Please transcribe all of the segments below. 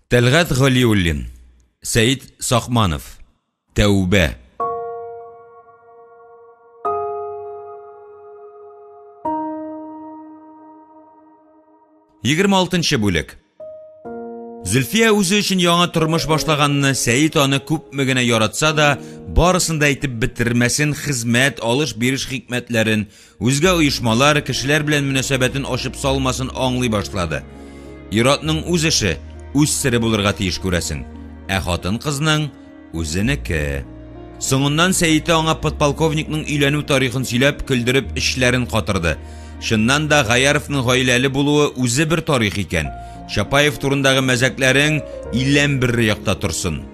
Тәлгать Галиуллин, Сәет Сакманов. Тәүбә. 26 бүлек. Зөлфия үзе өчен яңа тормыш башлаганны, Сәет аны күпме генә яратса да, барысын да әйтеп бетермәсен, хезмәт, алыш-биреш хикмәтләрен, үзгә оешмалар, кешеләр белән мөнәсәбәтен ачып салмасын аңлый башлады. Ир-атның үз эше, үз сере булырга тиеш күрәсең. Ә хатын-кызның Үзенеке. Соңыннан Сәете аңа подполковникның өйләнү тарихын сөйләп, көлдереп эчләрен катырды. Чыннан да Гаяровның гаиләле булуы үзе бер тарих икән. Чапаев турындагы мәзәкләрең иллән бер якта торсын.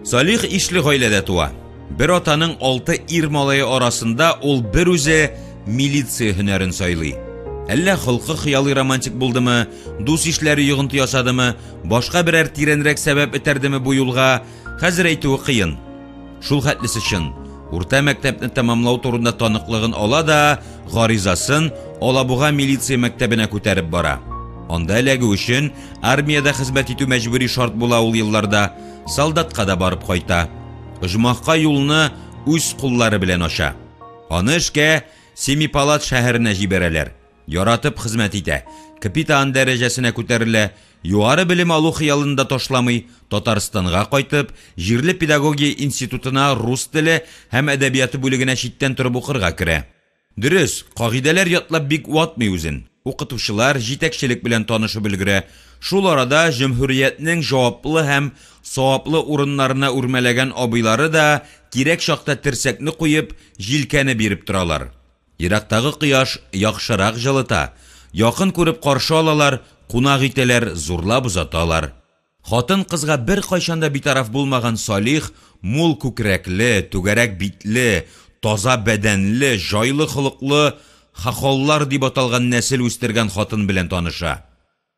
Салих ишле гаиләдә туа. Бер атаның алты ир малае арасында ул бер үзе милиция һөнәрен сайлый. Әллә холкы хыялый романтик булдымы, дус-ишләре йогынты ясадымы, башка берәр тирәнрәк сәбәп этәрдеме бу юлга, Хәзер әйтүе кыен. Шул хәтлесе чын. Урта мәктәпне тәмамлау турында таныклыгын ала да, гаризасын Алабуга милиция мәктәбенә күтәреп бара. Анда эләгү өчен армиядә хезмәт итү мәҗбүри шарт була ул елларда. Солдатка да барып кайта. Оҗмахка юлны үз куллары белән ача. Аны эшкә Семипалат шәһәренә җибәрәләр. Яратып хезмәт итә, капитан дәрәҗәсенә күтәрелә, югары белем алу хыялын да ташламый, Татарстанга кайтып, җирле педагогия институтына рус теле һәм әдәбияты бүлегенә читтән торып укырга керә. Дөрес, кагыйдәләр ятлап бик ватмый үзен, укытучылар, җитәкчелек белән танышып өлгерә, шул арада җөмһүриятнең җаваплы һәм саваплы урыннарына үрмәләгән абыйлары да кирәк чакта терсәкне куеп, җилкәне биреп торалар. Ерактагы кояш яхшырак җылыта, якын күреп каршы алалар, кунак итәләр, зурлап озаталар. Хатын-кызга беркайчан да битараф булмаган Салих мул күкрәкле, түгәрәк битле, таза бәдәнле, җайлы холыклы хохоллар дип аталган нәсел үстергән хатын белән таныша.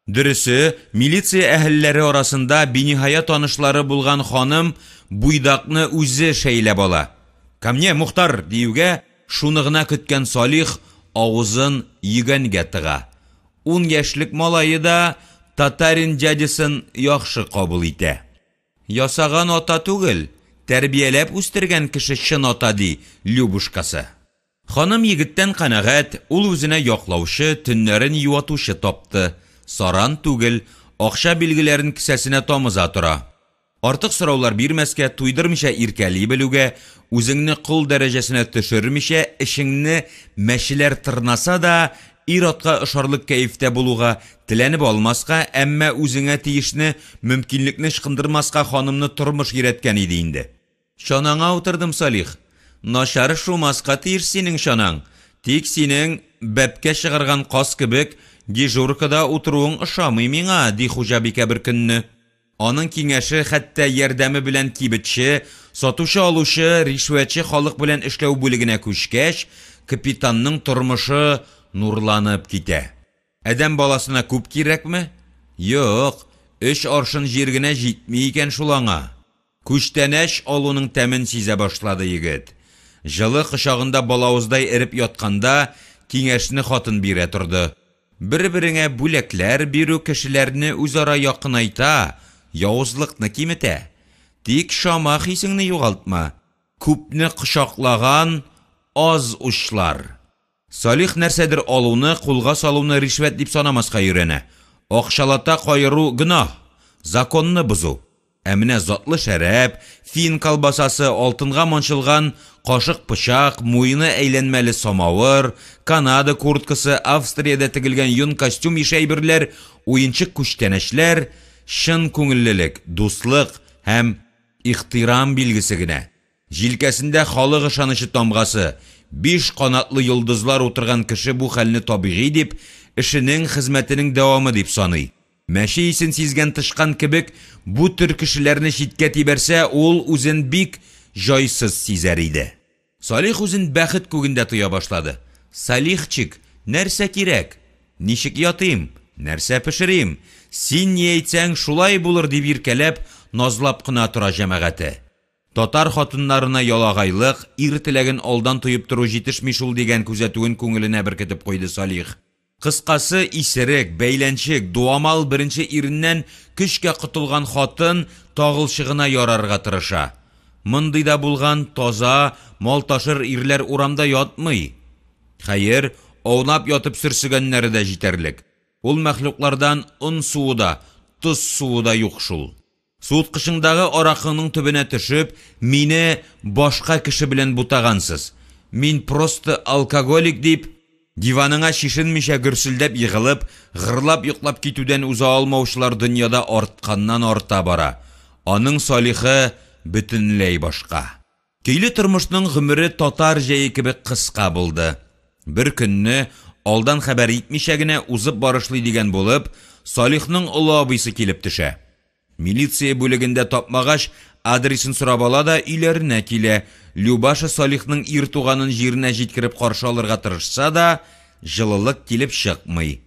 Дөресе, милиция әһелләре арасында биниһая танышлары булган ханым буйдакны үзе шәйләп ала. Ко мне, Мухтар! диюгә, шуны гына көткән Салих авызын йөгәнгә тыга. Ун яшьлек малае да татарин дядясын яхшы кабул итә. Ясаган ата түгел, тәрбияләп үстергән кеше чын ата, ди Любушкасы. Ханым егеттән канәгать, ул үзенә яклаучы, төннәрен юатучы тапты. Саран түгел, акча билгеләрен кесәсенә тамыза тора. Артык сораулар бирмәскә, туйдырмыйча иркәли белүгә, үзеңне кол дәрәҗәсенә төшермичә, эчеңне мәчеләр тырнаса да, ир-атка ошарлык кәефтә булуга, теләнеп алмаска, әмма үзеңә тиешне, мөмкинлекне ычкындырмаска ханымны тормыш өйрәткән иде инде. Чанаңа утырдым, Салих. Начар шумаска тиеш синең чанаң. Тик синең, бәбкә чыгарган каз кебек, дежуркада утыруың ошамый миңа, ди хуҗабикә беркөнне. Аның киңәше, хәтта ярдәме белән кибетче, сатучы-алучы, ришвәтче халык белән эшләү бүлегенә күчкәч, капитанның тормышы нурланып китә. Адәм баласына күп кирәкме? Юк, өч аршын җир генә җитми икән шул аңа. Күчтәнәч алуның тәмен сизә башлады егет. Җылы кочагында балавыздай эреп ятканда, киңәшне хатын бирә торды. Бер-береңә бүләкләр бирү кешеләрне үзара якынайта, явызлыкны киметә. Тик чама хисеңне югалтма. Күпне кочаклаган, аз учлар. Салих нәрсәдер алуны, кулга салуны ришвәт дип санамаска өйрәнә. Акчалата каеру гөнаһ, законны бозу. Ә менә затлы шәраб, фин колбасасы, алтынга манчылган кашык-пычак, муены әйләнмәле самавыр, Канада курткасы, Австриядә тегелгән йон костюм ише әйберләр, уенчык күчтәнәчләр, чын күңеллелек, дуслык һәм ихтирам билгесе генә. Җилкәсендә халык ышанычы тамгасы, биш канатлы йолдызлар утырган кеше бу хәлне табигый дип, эшенең, хезмәтенең дәвамы дип саный. Мәче исен сизгән тычкан кебек, бу төр кешеләрне читкә тибәрсә, ул үзен бик җайсыз сизәр иде. Салих үзен бәхет күгендә тоя башлады. Салихчик, нәрсә кирәк? Ничек ятыйм? Нәрсә пешерим? Син ни әйтсәң, шулай булыр, дип иркәләп, назлап кына тора җәмәгате. Татар хатыннарына ялагайлык, ир теләген алдан тоеп тору җитешми шул дигән күзәтүен күңеленә беркетеп куйды Салих. Кыскасы, исерек, бәйләнчек, дуамал беренче иреннән көчкә котылган хатын тагылчыгына ярарга тырыша. Мондый да булган, таза, мал ташыр ирләр урамда ятмый. Хәер, аунап ятып сөрсегәннәре дә җитәрлек. Ул мәхлуклардан он суы да, тоз суы да юк шул. Суыткычыңдагы аракыңның төбенә төшеп, мине башка кеше белән бутагансыз. Мин просто алкоголик дип, диваныңа чишенмичә гөрселдәп егылып, гырлап йоклап китүдән уза алмаучылар дөньяда артканнан-арта бара. Аның Салихы бөтенләй башка. Көйле тормышның гомере татар җәе кебек кыска булды. Бер көнне, алдан хәбәр итмичә генә узып барышлый дигән булып, Салихның олы абыйсы килеп төшә. Милиция бүлегендә тапмагач, адресын сорап ала да өйләренә килә. Любаша Салихның ир туганын җиренә җиткереп каршы алырга тырышса да, җылылык килеп чыкмый.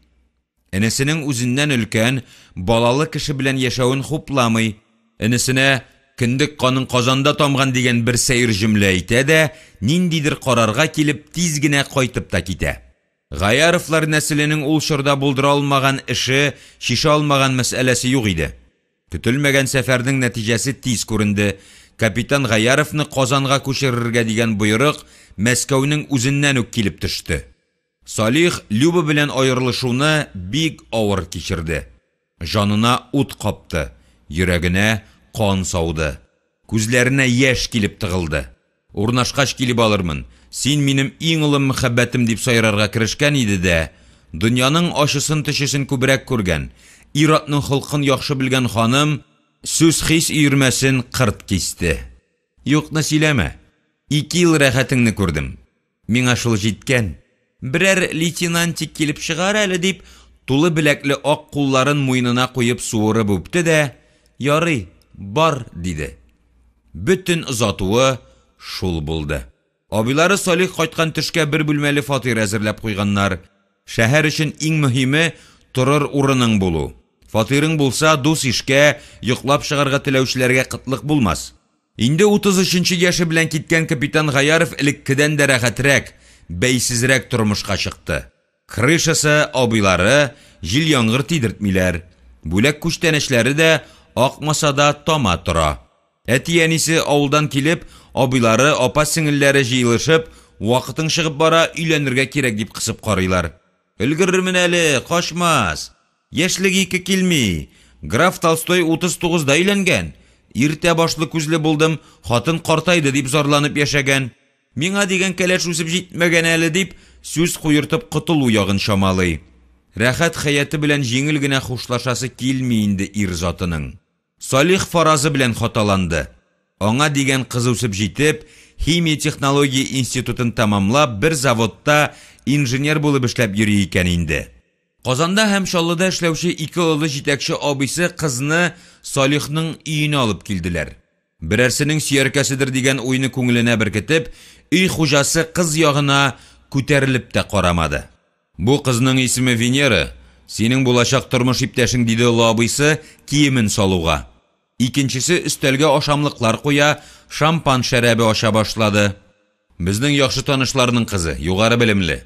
Энесенең үзеннән өлкән, балалы кеше белән яшәвен хупламый. Энесенә кендек каның казанда тамган дигән бер сәер җөмлә әйтә дә, ниндидер карарга килеп, тиз генә кайтып та китә. Гаяровлар нәселенең ул чорда булдыра алмаган эше, чишә алмаган мәсьәләсе юк иде. Көтелмәгән сәфәрнең нәтиҗәсе тиз күренде, капитан Гаяровны Казанга күчерергә дигән боерык Мәскәүнең үзеннән үк килеп төште. Салих Люба белән аерылышуны бик авыр кичерде. Җанына ут капты, йөрәгенә кан сауды. Күзләренә яшь килеп тыгылды. Урнашкач килеп алырмын, син минем иң олы мәхәббәтем дип сайрарга керешкән иде дә, дөньяның ачысын-төчесен күбрәк күргән, ир-атның холкын яхшы белгән ханым сүз-хис өермәсен кырт кисте. Юкны сөйләмә. Ике ел рәхәтеңне күрдем. Миңа шул җиткән. Берәр лейтенантик килеп чыгар әле, дип, тулы беләкле ак кулларын муенына куеп суырып үпте дә, ярый, бар, диде. Бөтен озатуы шул булды. Абыйлары Салих кайткан төшкә бер бүлмәле фатир әзерләп куйганнар. Шәһәр өчен иң мөһиме, торыр урының булу. Фатирың булса, дус-ишкә, йоклап чыгарга теләүчеләргә кытлык булмас. Инде 33 нче яше белән киткән капитан Гаяров элеккедән дә рәхәтрәк, бәйсезрәк тормышка чыкты. Крышасы, абыйлары, җил-яңгыр тидертмиләр. Бүләк-күчтәнәчләре дә акмаса да тама тора. Әти-әнисе авылдан килеп, абыйлары, апа-сеңелләре җыелышып, вакытың чыгып бара, өйләнергә кирәк дип кысып карыйлар. Өлгерермен әле, качмас! Яшьлек ике килми. Граф Толстой 39-да өйләнгән. Иртә башлы-күзле булдым, хатын картайды дип зарланып яшәгән. Миңа дигән кәләш үсеп җитмәгән әле дип, сүз куертып котылу ягын чамалый. Рәхәт хәяте белән җиңел генә хушлашасы килми инде ир затының. Салих фаразы белән хаталанды. Аңа дигән кыз үсеп җитеп, химия-технология институтын тәмамлап, бер заводта инженер булып эшләп йөри икән инде. Казанда һәм Чаллыда эшләүче ике олы җитәкче абыйсы кызны Салихның өенә алып килделәр. Берәрсенең сөяркәседер дигән уйны күңеленә беркетеп, өй хуҗасы кыз ягына күтәрелеп тә карамады. Бу кызның исеме Венера, синең булачак тормыш иптәшең, диде олы абыйсы, киемен салуга. Икенчесе өстәлгә ашамлыклар куя, шампан шәрабе ача башлады. Безнең яхшы танышларның кызы, югары белемле.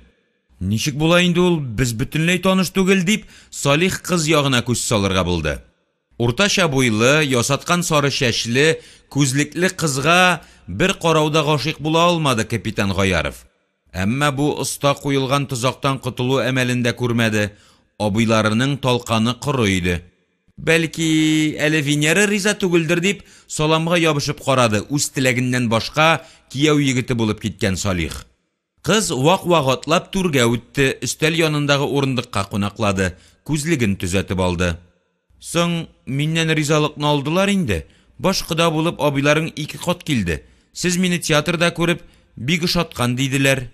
Ничек була инде ул, без бөтенләй таныш түгел, дип, Салих кыз ягына күз салырга булды. Уртача буйлы, ясаткан сары чәчле, күзлекле кызга бер карауда гашыйк була алмады капитан Гаяров. Әмма бу оста куелган тозактан котылу әмәлен дә күрмәде, абыйларының талканы коры иде. Бәлки, әле Венера риза түгелдер дип, саламга ябышып карады үз теләгеннән башка кияү егете булып киткән Салих. Кыз вак-вак атлап түргә үтте, өстәл янындагы урындыкка кунаклады, күзлеген төзәтеп алды. Соң, миннән ризалыкны алдылар инде. Баш кода булып абыйларың ике кат килде. Сез мине театрда күреп, бик ошаткан, диделәр.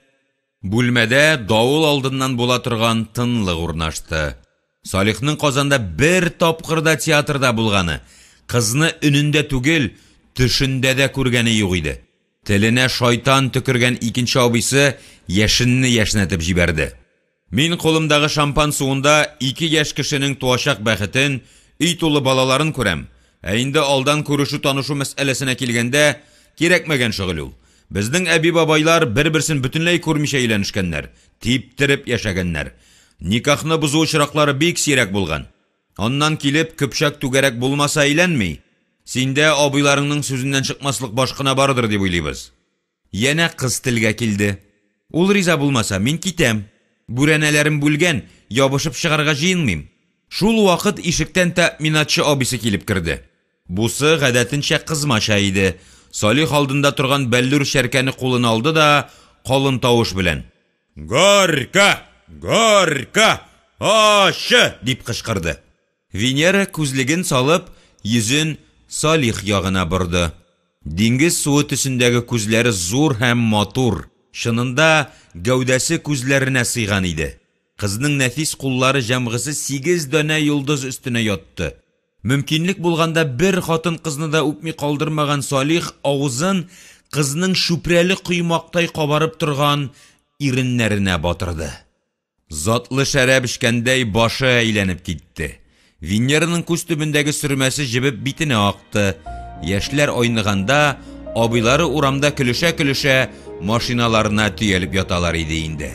Бүлмәдә давыл алдыннан була торган тынлык урнашты. Салихның Казанда бер тапкыр да театрда булганы, кызны өнендә түгел, төшендә дә күргәне юк иде. Теленә шайтан төкергән икенче абыйсы яшенне яшьнәтеп җибәрде. Мин кулымдагы шампан суында ике яшь кешенең туачак бәхетен, өй тулы балаларын күрәм. Ә инде алдан күрешү-танышу мәсьәләсенә килгәндә, кирәкмәгән шөгыль ул. Безнең әби-бабайлар бер-берсен бөтенләй күрмичә өйләнешкәннәр, типтереп яшәгәннәр. Никахны бозу очраклары бик сирәк булган. Аннан килеп, көпчәк түгәрәк булмаса әйләнми. Синдә абыйларыңның сүзеннән чыкмаслык баш кына бардыр дип уйлыйбыз. Янә кыз телгә килде. Ул риза булмаса, мин китәм. Бүрәнәләрем бүлгән, ябышып чыгарга җыенмыйм. Шул вакыт ишектән тәэминатчы абыйсы килеп керде. Бусы, гадәтенчә, кызмача иде. Салих алдында торган бәллүр чәркәне кулына алды да, калын тавыш белән. Горько! Горько! Ачы! дип кычкырды. Венера, күзлеген салып, йөзен Салих ягына борды. Диңгез суы төсендәге күзләре зур һәм матур, чынында гәүдәсе күзләренә сыйган иде. Кызның нәфис куллары җәмгысе сигез данә йолдыз өстенә ятты. Мөмкинлек булганда бер хатын-кызны да үпми калдырмаган Салих авызын кызның чүпрәле коймактай кабарып торган иреннәренә батырды. Затлы шәраб эчкәндәй башы әйләнеп китте. Венераның күз төбендәге сөрмәсе җебеп битенә акты. Яшьләр айныганда, абыйлары урамда көлешә-көлешә машиналарына төялеп яталар иде инде.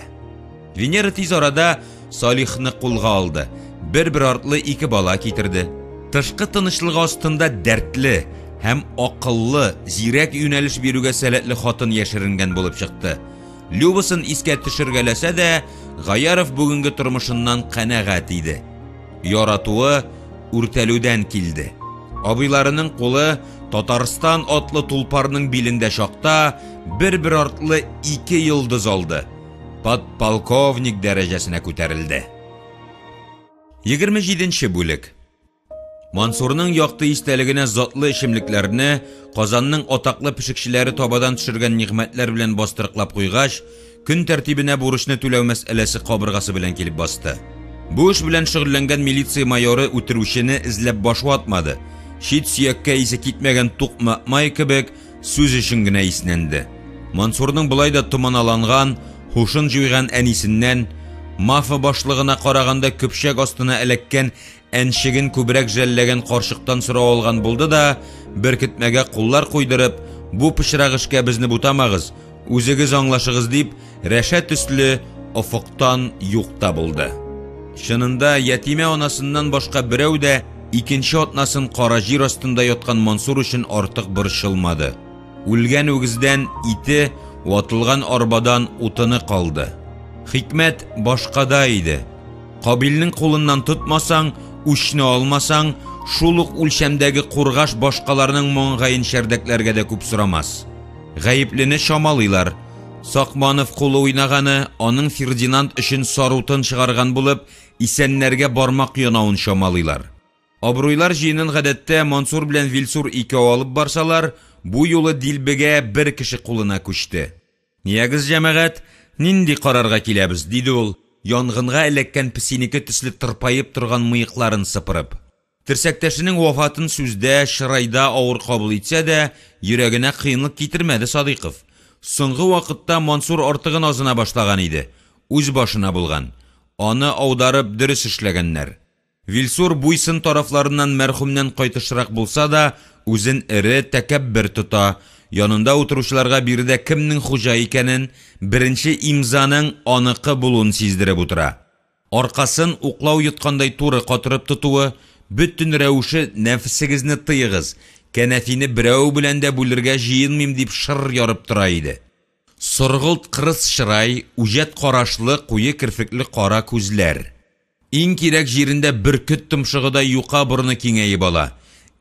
Венера тиз арада Салихны кулга алды. Бер-бер артлы ике бала китерде. Тышкы тынычлыгы астында дәртле һәм акыллы, зирәк юнәлеш бирүгә сәләтле хатын яшеренгән булып чыкты. Любасын искә төшергәләсә дә, Гаяров бүгенге тормышыннан канәгать иде. Яратуы үртәлүдән килде. Абыйларының кулы Татарстан атлы тулпарның билендә чакта бер-бер артлы ике йолдыз алды. Подполковник дәрәҗәсенә күтәрелде. 27 нче бүлек. Мансурның якты истәлегенә затлы эчемлекләрне Казанның атаклы пешекчеләре табадан төшергән нигъмәтләр белән бастырыклап куйгач, көн тәртибенә бурычны түләү мәсьәләсе кабыргасы белән килеп басты. Бу эш белән шөгыльләнгән милиция майоры үтерүчене эзләп баш ватмады. Чит сөяккә исе китмәгән тук маэмай кебек, Сүз өчен генә иснәнде. Мансурның болай да томаналанган, һушын җуйган әнисеннән, Мафа башлыгына караганда көпчәк астына эләккән әнчеген күбрәк жәлләгән карчыктан сорау алган булды да, беркетмәгә куллар куйдырып, бу пычрак эшкә безне бутамагыз, үзегез аңлашыгыз дип, рәшә төсле офыктан юк та булды. Чынында, ятимә анасыннан башка берәү дә Икенче атнасын кара җир астында яткан Мансур өчен артык борчылмады. Үлгән үгездән ите, ватылган арбадан утыны калды. Хикмәт башкада иде. Кабилнең кулыннан тотмасаң, үчне алмасаң, шул ук үлчәмдәге кургаш башкаларның маңгаен чәрдәкләргә дә күп сорамас. Гаеплене чамалыйлар. Сакманов кулы уйнаганы, аның Фердинанд өчен сарутын чыгарган булып, Исәннәргә бармак янавын чамалыйлар. Абруйлар җыенын гадәттә Мансур белән Вилсур икәү алып барсалар, бу юлы дилбегә бер кеше кулына күчте. Ягез, җәмәгать, нинди карарга киләбез? диде ул, янгынга эләккән песинеке төсле тырпаеп торган мыекларын сыпырып. Терсәктәшенең вафатын сүздә, чырайда авыр кабул итсә дә, йөрәгенә кыенлык китермәде Садыйков. Соңгы вакытта Мансур артыгын азына башлаган иде. Үз башына булган. Аны аударып дөрес эшләгәннәр. Вилсур буй-сын тарафларыннан мәрхүмнән кайтышрак булса да, үзен эре, тәкәббер тота, янында утыручыларга биредә кемнең хуҗа икәнен, беренче имзаның аныкы булуын сиздереп утыра. Аркасын уклау йоткандай туры катырып тотуы, бөтен рәвеше нәфесегезне тыегыз, кәнәфине берәү белән дә бүлергә җыенмыйм дип шыр ярып тора иде. Соргылт кырыс чырай, үҗәт карашлы, куе керфекле кара күзләр. Иң кирәк җирендә бөркет томшыгыдай юка борыны киңәеп ала,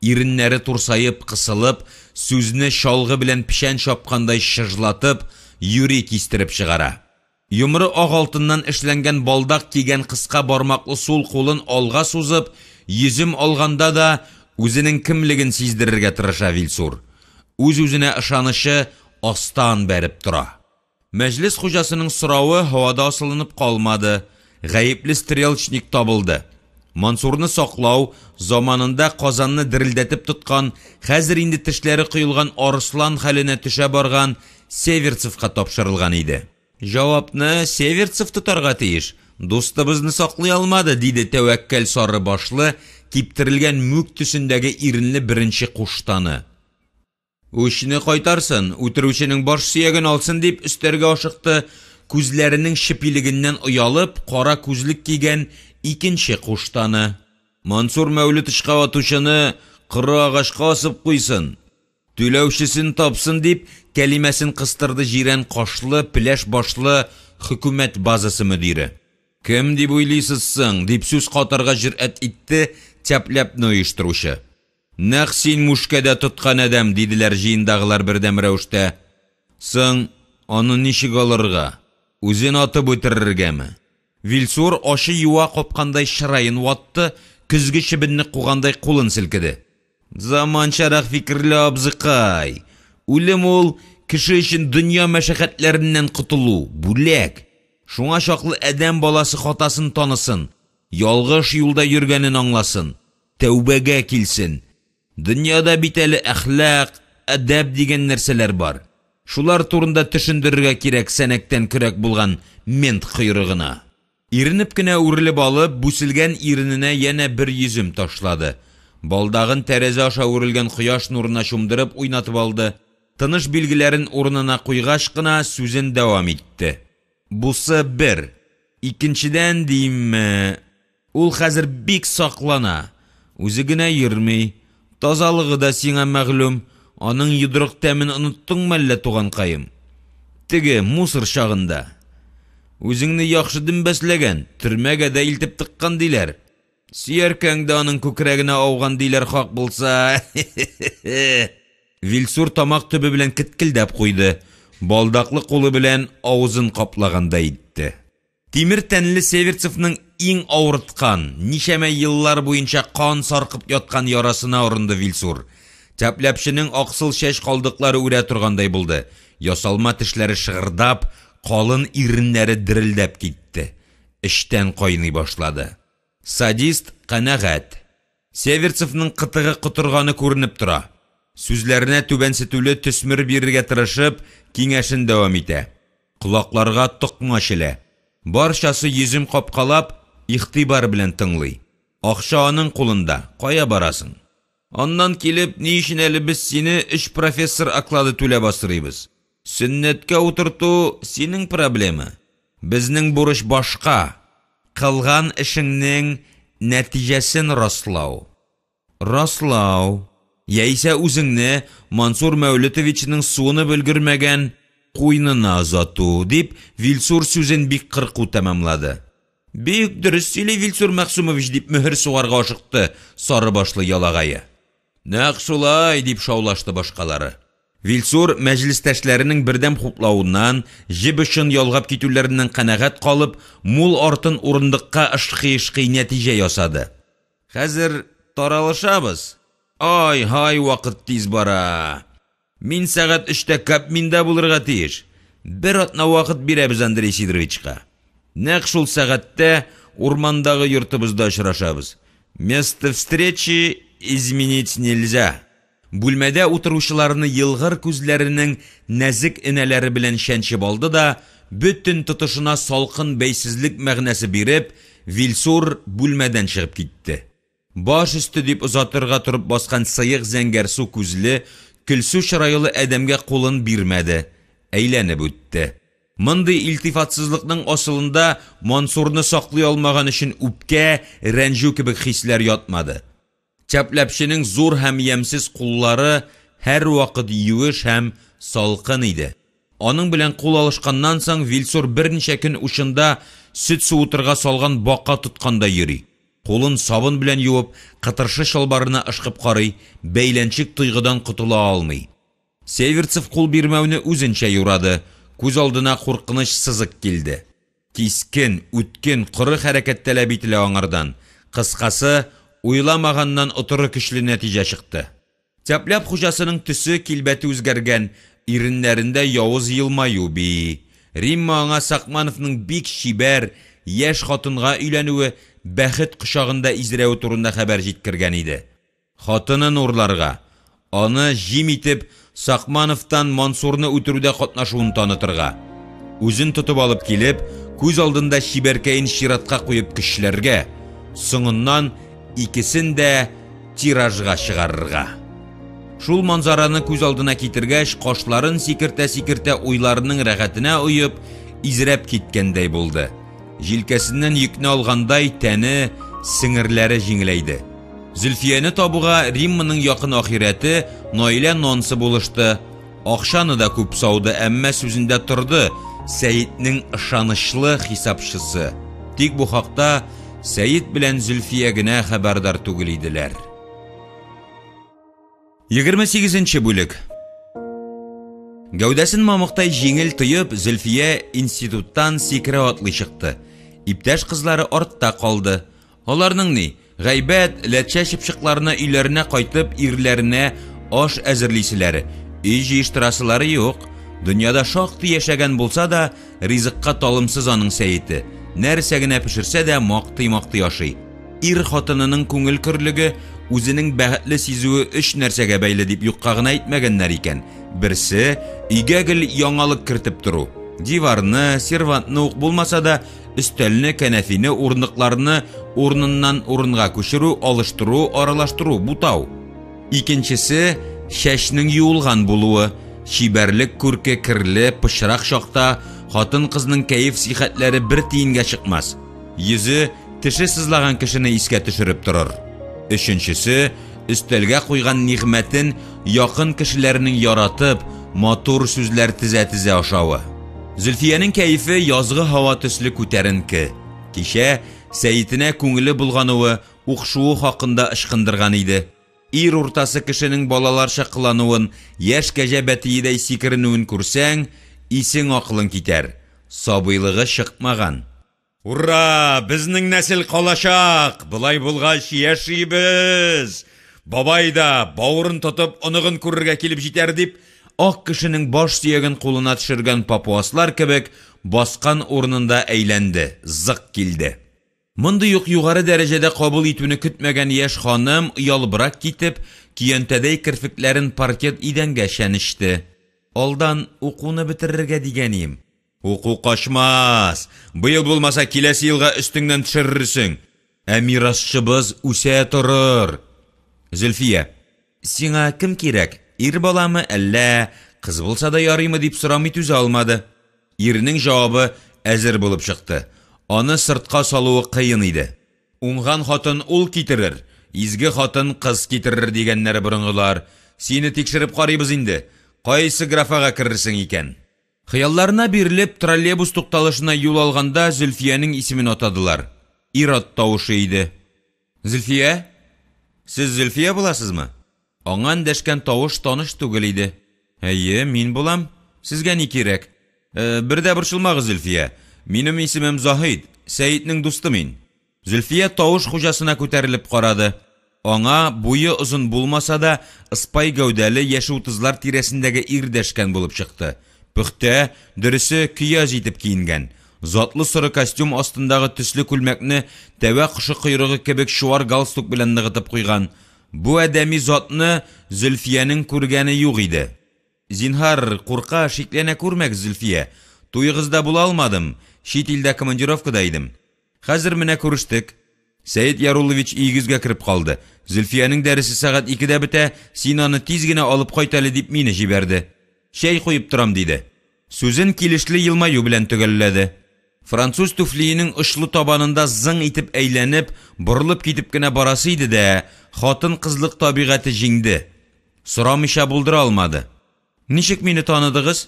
иреннәре турсаеп, кысылып, сүзне чалгы белән печән чапкандай чыжлатып, юри кистереп чыгара. Йомры ак алтыннан эшләнгән балдак кигән кыска бармаклы сул кулын алга сузып, йөзем алганда да үзенең кемлеген сиздерергә тырыша Вилсур. Үз-үзенә ышанычы астан бәреп тора. Мәҗлес хуҗасының соравы һавада асылынып калмады, гаепле стрелочник табылды. Мансурны саклау, заманында Казанны дерелдәтеп тоткан, хәзер инде тешләре коелган арыслан хәленә төшә барган Северцевка тапшырылган иде. Җавапны Северцев тотарга тиеш, дустыбызны саклый алмады, диде тәвәккәл сары башлы, киптерелгән мүк төсендәге иренле беренче куштаны. Үчне кайтарсын, үтерүченең баш сөяген алсын, дип өстәргә ашыкты күзләренең чепилегеннән оялып, кара күзлек кигән икенче куштаны. Мансур Мәүлетовичка атучыны коры агачка асып куйсын, түләүчесен тапсын, дип, кәлимәсен кыстырды җирән кашлы, пеләш башлы хөкүмәт базасы мөдире. Кем дип уйлыйсыз соң? дип сүз катарга җөрьәт итте тяп-ляпны оештыручы. Нәкъ син мушкәдә тоткан адәм, диделәр җыендагылар бердәм рәвештә. Соң, аны ничек алырга? Үзен атып үтерергәме? Вилсур ачы юа капкандай чыраен ватты, көзге чебенне кугандай кулын селкеде. Заманчарак фикерле абзыкай! Үлем ул, кеше өчен дөнья мәшәкатьләреннән котылу, бүләк. Шуңа чаклы адәм баласы хатасын танысын, ялгыш юлда йөргәнен аңласын, тәүбәгә килсен. Дөньяда бит әле әхлак, әдәп дигән нәрсәләр бар. Шулар турында төшендерергә кирәк сәнәктән көрәк булган мент койрыгына. Иренеп кенә үрелеп алып, бүселгән ирененә янә бер йөзем ташлады. Балдагын тәрәзә аша үрелгән кояш нурына чумдырып уйнатып алды. Тыныш билгеләрен урынына куйгач кына сүзен дәвам итте. Бусы бер. Икенчедән, димме, ул хәзер бик саклана. Үзе генә йөрми. Тазалыгы да сиңа мәгълүм. Аның йодрык тәмен оныттыңмы әллә, туганкаем? Теге, мусор чагында. Үзеңне яхшы дөмбәсләгән, төрмәгә дә илтеп тыккан диләр. Сөяркәң дә аның күкрәгенә ауган диләр хак булса. Вилсур тамак төбе белән кеткелдәп куйды, балдаклы кулы белән авызын каплагандай итте. Тимер тәнле Северцевның иң авырткан, ничәмә еллар буенча кан саркып яткан ярасына орынды Вилсур. Тяп-ляпчының аксыл чәч калдыклары үрә торгандай булды, ясалма тешләре шыгырдап, калын иреннәре дерелдәп китте. Эчтән кайный башлады. Садист канәгать. Северцевның кытыгы котырганы күренеп тора. Сүзләренә түбәнсетүле төсмер бирергә тырышып, киңәшен дәвам итә. Колакларга токмач элә. Барчасы йөзем капкалап, игътибар белән тыңлый. Акча аның кулында, кая барасың? Аннан килеп, ни өчен әле без сине өч профессор оклады түләп асрыйбыз? Сөннәткә утырту, синең проблема. Безнең бурыч башка, кылган эшеңнең нәтиҗәсен раслау. Раслау. Яисә үзеңне Мансур Мәүлетовичның суынып өлгермәгән куенына озату, дип, Вилсур сүзен бик кырку тәмамлады. Бик дөрес сөйли Вилсур Мәгъсумович, дип мөһер сугарга ашыкты сары башлы ялагае. Нәкъ шулай, дип шаулашты башкалары. Вилсур, мәҗлестәшләренең бердәм хуплавыннан, җеп очын ялгап китүләреннән канәгать калып, мул артын урындыкка ышкый-ышкый нәтиҗә ясады. Хәзер таралышабыз. Ай-һай, вакыт тиз бара. Мин сәгать өчтә Кабминда булырга тиеш. Бер атна вакыт бирәбез Андрей Сидоровичка. Нәкъ шул сәгатьтә урмандагы йортыбызда очрашабыз. Место встречи изменить нельзя. Бүлмәдә утыручыларны елгыр күзләренең нәзек энәләре белән чәнчеп алды да, бөтен тотышына салкын бәйсезлек мәгънәсе биреп, Вилсур бүлмәдән чыгып китте. Баш өсте дип озатырга торып баскан сыек зәңгәрсу күзле, көлсу чырайлы адәмгә кулын бирмәде, әйләнеп үтте. Мондый илтифатсызлыкның асылында Мансурны саклый алмаган өчен үпкә, рәнҗү кебек хисләр ятмады. Тяп-ляпчының зур һәм ямьсез куллары һәрвакыт юеш һәм салкын иде. Аның белән кул алышканнан соң Вилсур берничә көн учында сөт суытырга салган бака тоткандай йөри. Кулын сабын белән юып, кытыршы чалбарына ышкып карый, бәйләнчек тойгыдан котыла алмый. Северцев кул бирмәүне үзенчә юрады, күз алдына куркыныч сызык килде. Кискен, үткен, коры хәрәкәт таләп ителә аңардан. Кыскасы, уйламаганнан отыры көчле нәтиҗә чыкты. Тяп-ляп хуҗасының төсе, килбәте үзгәргән, иреннәрендә явыз елмаю бии. Римма аңа Сакмановның бик чибәр, яшь хатынга өйләнүе, бәхет кочагында изрәве турында хәбәр җиткергән иде. Хатынын урларга, аны җим итеп, Сакмановтан Мансурны үтерүдә катнашуын танытырга. Үзен тотып алып килеп, күз алдында чибәркәен чиратка куеп көчләргә, соңыннан икесен дә тиражга чыгарырга. Шул манзараны күз алдына китергәч, кашларын сикертә-сикертә уйларының рәхәтенә оеп, изрәп киткәндәй булды. Җилкәсеннән йөкне алгандай, тәне, сеңерләре җиңеләйде. Зөлфияне табуга Римманың якын ахирәте Наилә Нонсы булышты. Акчаны да күп сауды, әмма сүзендә торды, Сәетнең ышанычлы хисапчысы. Тик бу хакта Сәет белән Зөлфия генә хәбәрдар түгел иделәр. 28 нче бүлек. Гәүдәсен мамыктай җиңел тоеп, Зөлфия институттан сикерә атлый чыкты. Иптәш кызлары артта калды. Аларның ни, гайбәт, ләтчә чыпчыкларына өйләренә кайтып, ирләренә аш әзерлиселәре, өй җыештырасылары юк. Дөньяда шактый яшәгән булса да, ризыкка талымсыз аның Сәете. Нәрсә генә пешерсә дә, мактый-мактый ашый. Ир хатынының күңел көрлеге, үзенең бәхетле сизүе өч нәрсәгә бәйле дип юкка гына әйтмәгәннәр икән. Берсе, өйгә гел яңалык кертеп тору. Диварны, сервантны ук булмаса да, өстәлне, кәнәфине, урындыкларны урыныннан урынга күчерү, алыштыру, аралаштыру, бутау. Икенчесе, чәчнең юылган булуы. Чибәрлек күрке керле, пычрак чакта хатын-кызның кәеф-сихәтләре бер тиенгә чыкмас. Йөзе, теше сызлаган кешене искә төшереп торыр. Өченчесе, өстәлгә куйган нигъмәтен якын кешеләренең яратып, матур сүзләр тезә-тезә ашавы. Зөлфиянең кәефе язгы һава төсле күтәренке. Кичә Сәетенә күңеле болгануы, укшуы хакында ычкындырган иде. Ир уртасы кешенең балаларча кылануын, яшь кәҗә бәтиедәй сикеренүен күрсәң, исең-акылың китәр. Сабыйлыгы чыкмаган. Ура! Безнең нәсел калачак! Болай булгач, яшибез! Бабай да, бавырын тотып, оныгын күрергә килеп җитәр дип, ак кешенең баш сөяген кулына төшергән папуаслар кебек, баскан урынында әйләнде, зык килде. Мондый ук югары дәрәҗәдә кабул итүне көтмәгән яшь ханым, оялыбрак китеп, көянтәдәй керфекләрен паркет идәнгә чәнечте. Алдан укуны бетерергә дигәнием. Уку качмас! Быел булмаса, киләсе елга өстеңнән төшерерсең. Ә мирасчыбыз үсә торыр. Зөлфия, сиңа кем кирәк, ир баламы, әллә кыз булса да ярыймы дип сорамый түзә алмады. Ирнең җавабы әзер булып чыкты. Аны сыртка салуы кыен иде. Уңган хатын ул китерер, изге хатын кыз китерер дигәннәр борынгылар. Сине тикшереп карыйбыз инде. Кайсы графага керерсең икән? Хыялларына бирелеп, троллейбус тукталышына юл алганда Зөлфиянең исемен атадылар. Ир-ат тавышы иде. Зөлфия? Сез Зөлфия буласызмы? Аңа эндәшкән тавыш таныш түгел иде. Әйе, мин булам. Сезгә ни кирәк? Э, бер дә борчылмагыз, Зөлфия. Минем исемем Заһид, Сәетнең дусты мин. Зөлфия тавыш хуҗасына күтәрелеп карады. Аңа, буе озын булмаса да, ыспай гәүдәле, яше утызлар тирәсендәге ир дәшкән булып чыкты. Пөхтә, дөресе, көяз итеп киенгән. Затлы соры костюм астындагы төсле күлмәкне тәвә кошы койрыгы кебек чуар галстук белән ныгытып куйган. Бу адәми затны Зөлфиянең күргәне юк иде. Зинһар, курка, шикләнә күрмәгез, Зөлфия. Туегызда була алмадым, чит илдә командировкада идем. Хәзер менә күрештек. Сәет Яруллович өегезгә кереп калды. Зөлфиянең дәресе сәгать икедә бетә, син аны тиз генә алып кайт әле дип мине җибәрде. Чәй куеп торам, диде. Сүзен килешле елмаю белән төгәлләде. Француз түфлиенең очлы табанында зың итеп әйләнеп, борылып китеп кенә барасы иде дә, хатын-кызлык табигате җиңде. Сорамыйча булдыра алмады. Ничек мине таныдыгыз?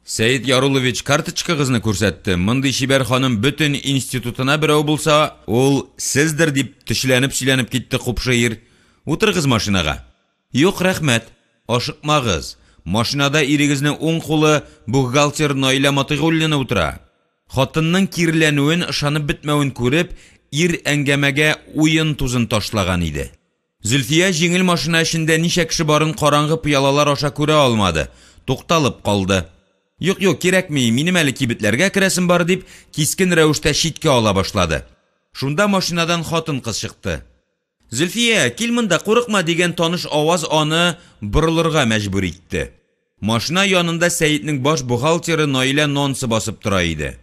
Сәет Яруллович карточкагызны күрсәтте, мондый чибәр ханым бөтен институтына берәү булса, ул сездер, дип төчеләнеп сөйләнеп китте купшы ир. Утырыгыз машинага. Юк, рәхмәт. Ашыкмагыз. Машинада ирегезнең уң кулы бухгалтер Наилә Матыйгуллина утыра. Хатынның киреләнүен, ышанып бетмәвен күреп, ир әңгәмәгә уен тузын ташлаган иде. Зөлфия җиңел машина эчендә ничә кеше барын караңгы пыялалар аша күрә алмады, тукталып калды. Юк-юк, кирәкми, минем әле кибетләргә керәсем бар, дип, кискен рәвештә читкә ала башлады. Шунда машинадан хатын-кыз чыкты. Зөлфия, кил монда, курыкма, дигән таныш аваз аны борылырга мәҗбүр итте. Машина янында Сәетнең баш бухгалтеры Наилә Нонсы басып тора иде.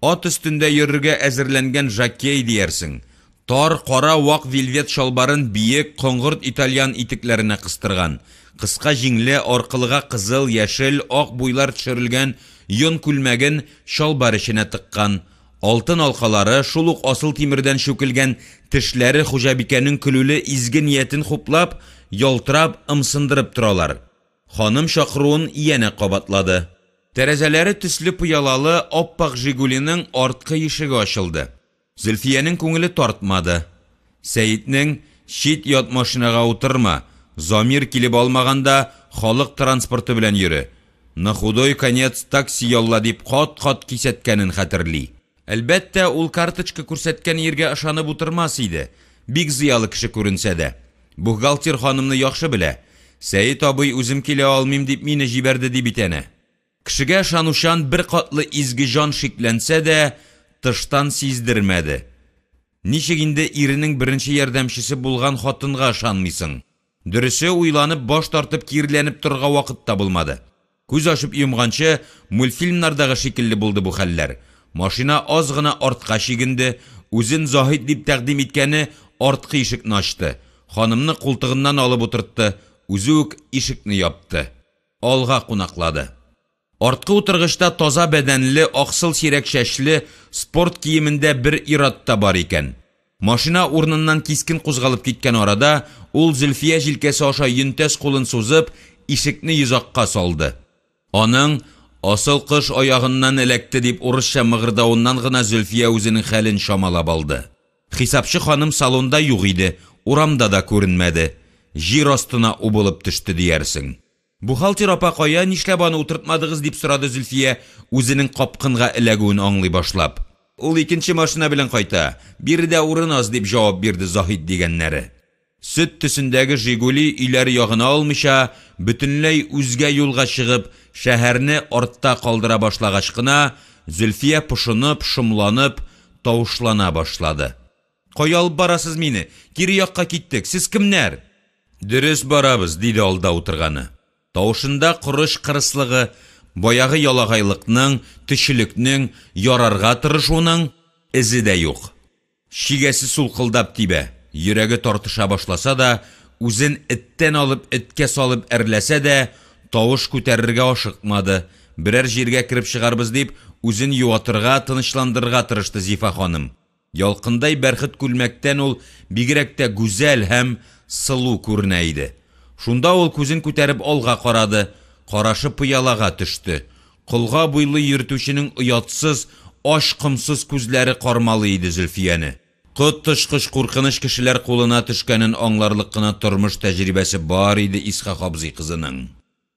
Ат өстендә йөрергә әзерләнгән жокей диярсең. Тар, кара вак вельвет чалбарын биек, коңгырт итальян итекләренә кыстырган. Кыска җиңле, аркылыга кызыл, яшел, ак буйлар төшерелгән йон күлмәген чалбар эченә тыккан. Алтын алкалары, шул ук асыл тимердән чүкелгән тешләре хуҗабикәнең көлүле изге ниятен хуплап, ялтырап, ымсындырып торалар. Ханым чакыруын янә кабатлады. Тәрәзәләре төсле пыялалы ап-ак «Жигули»ның арткы ишеге ачылды. Зөлфиянең күңеле тартмады. Сәетнең, Чит-ят машинага утырма, Замир килеп алмаганда, халык транспорты белән йөре. На худой конец такси ялла дип кат-кат кисәткәнен хәтерли. Әлбәттә, ул карточка күрсәткән иргә ышанып утырмас иде, бик зыялы кеше күренсә дә. Бухгалтер ханымны яхшы белә. Сәет абый үзем килә алмыйм дип мине җибәрде ди бит әнә. Кешегә ышанучан беркатлы изге җан шикләнсә дә, тыштан сиздермәде. Ничек инде иренең беренче ярдәмчесе булган хатынга ышанмыйсың? Дөресе, уйланып, баш тартып, киреләнеп торырга вакыт та булмады. Күз ачып йомганчы, мультфильмнардагы шикелле булды бу хәлләр. Машина аз гына артка чигенде, үзен Заһит дип тәкъдим иткәне арткы ишекне ачты, ханымны култыгыннан алып утыртты, үзе үк ишекне япты. Алга кунаклады. Арткы утыргычта таза бәдәнле, аксыл сирәк чәчле, спорт киемендә бер ир-ат та бар икән. Машина урыныннан кискен кузгалып киткән арада, ул Зөлфия җилкәсе аша йөнтәс кулын сузып, ишекне йозакка салды. Аның, Асыл кош аягыннан эләкте, дип урысча мыгырдавыннан гына Зөлфия үзенең хәлен чамалап алды. Хисапчы ханым салонда юк иде, урамда да күренмәде. Җир астына убылып төште диярсең. Бухгалтер апа кая, нишләп аны утыртмадыгыз, дип сорады Зөлфия, үзенең капкынга эләгүен аңлый башлап. Ул икенче машина белән кайта, биредә урын аз, дип җавап бирде Заһит дигәннәре. Сөт төсендәге «Жигули» өйләре ягына алмыйча, бөтенләй үзгә юлга чыгып, шәһәрне артта калдыра башлагач кына, Зөлфия пошынып, шомланып, тавышлана башлады. Кая алып барасыз мине? Кире якка киттек, сез кемнәр? Дөрес барабыз, диде алда утырганы. Тавышында корыч кырыслыгы, баягы ялагайлыкның, төчелекнең, ярарга тырышуның эзе дә юк. Чигәсе сулкылдап тибә, йөрәге тартыша башласа да, үзен эттән алып эткә салып әрләсә дә, тавыш күтәрергә ашыкмады, берәр җиргә кереп чыгарбыз дип, үзен юатырга, тынычландырырга тырышты Зифа ханым. Ялкындай бәрхет күлмәктән ул бигрәк тә гүзәл һәм сылу күренә иде. Шунда ул күзен күтәреп алга карады, карашы пыялага төште. Колга буйлы йөртүченең оятсыз, ач комсыз күзләре кармалый иде Зөлфияне. Коточкыч куркыныч кешеләр кулына төшкәнен аңларлык кына тормыш тәҗрибәсе бар иде Исхак абзый кызының.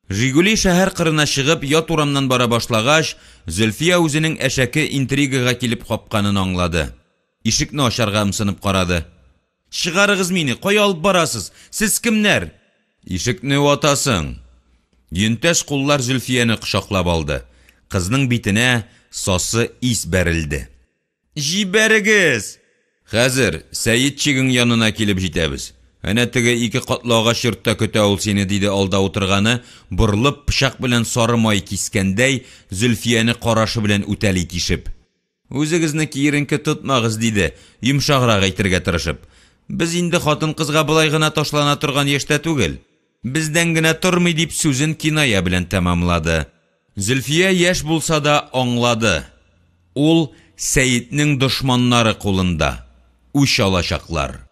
«Жигули» шәһәр кырына чыгып, ят урамнан бара башлагач, Зөлфия үзенең әшәке интригага килеп капканын аңлады. Ишекне ачарга ымсынып карады. Чыгарыгыз мине, кая алып барасыз? Сез кемнәр? Ишекне ватасың! Йөнтәс куллар Зөлфияне кочаклап алды. Кызның битенә сасы ис бәрелде. Җибәрегез! Хәзер Сәетчигең янына килеп җитәбез. Әнә теге ике катлы агач йортта көтә ул сине, диде алда утырганы, борылып, пычак белән сары май кискәндәй, Зөлфияне карашы белән үтәли тишеп. Үзегезне киеренке тотмагыз, диде, йомшаграк әйтергә тырышып. Без инде хатын-кызга болай гына ташлана торган яшьтә түгел. Бездән генә тормый, дип сүзен киная белән тәмамлады. Зөлфия яшь булса да аңлады, ул Сәетнең дошманнары кулында, үч алачаклар.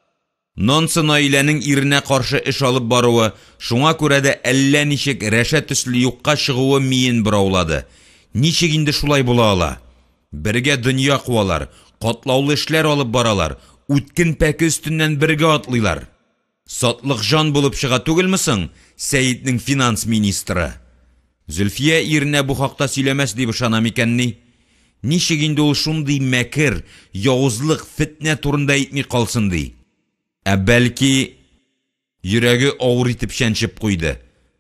Нонсы Наиләнең иренә каршы эш алып баруы, шуңа күрә дә әллә ничек рәшә төсле юкка чыгуы миен бораулады. Ничек инде шулай була ала? Бергә дөнья куалар, катлаулы эшләр алып баралар, үткен пәке өстеннән бергә атлыйлар. Сатлык җан булып чыга түгелме соң Сәетнең финанс министры? Зөлфия иренә бу хакта сөйләмәс дип ышана микәнни? Ничек инде ул шундый мәкер, явызлык, фетнә турында әйтми калсын ди? Ә бәлки... Йөрәге авыр итеп чәнчеп куйды,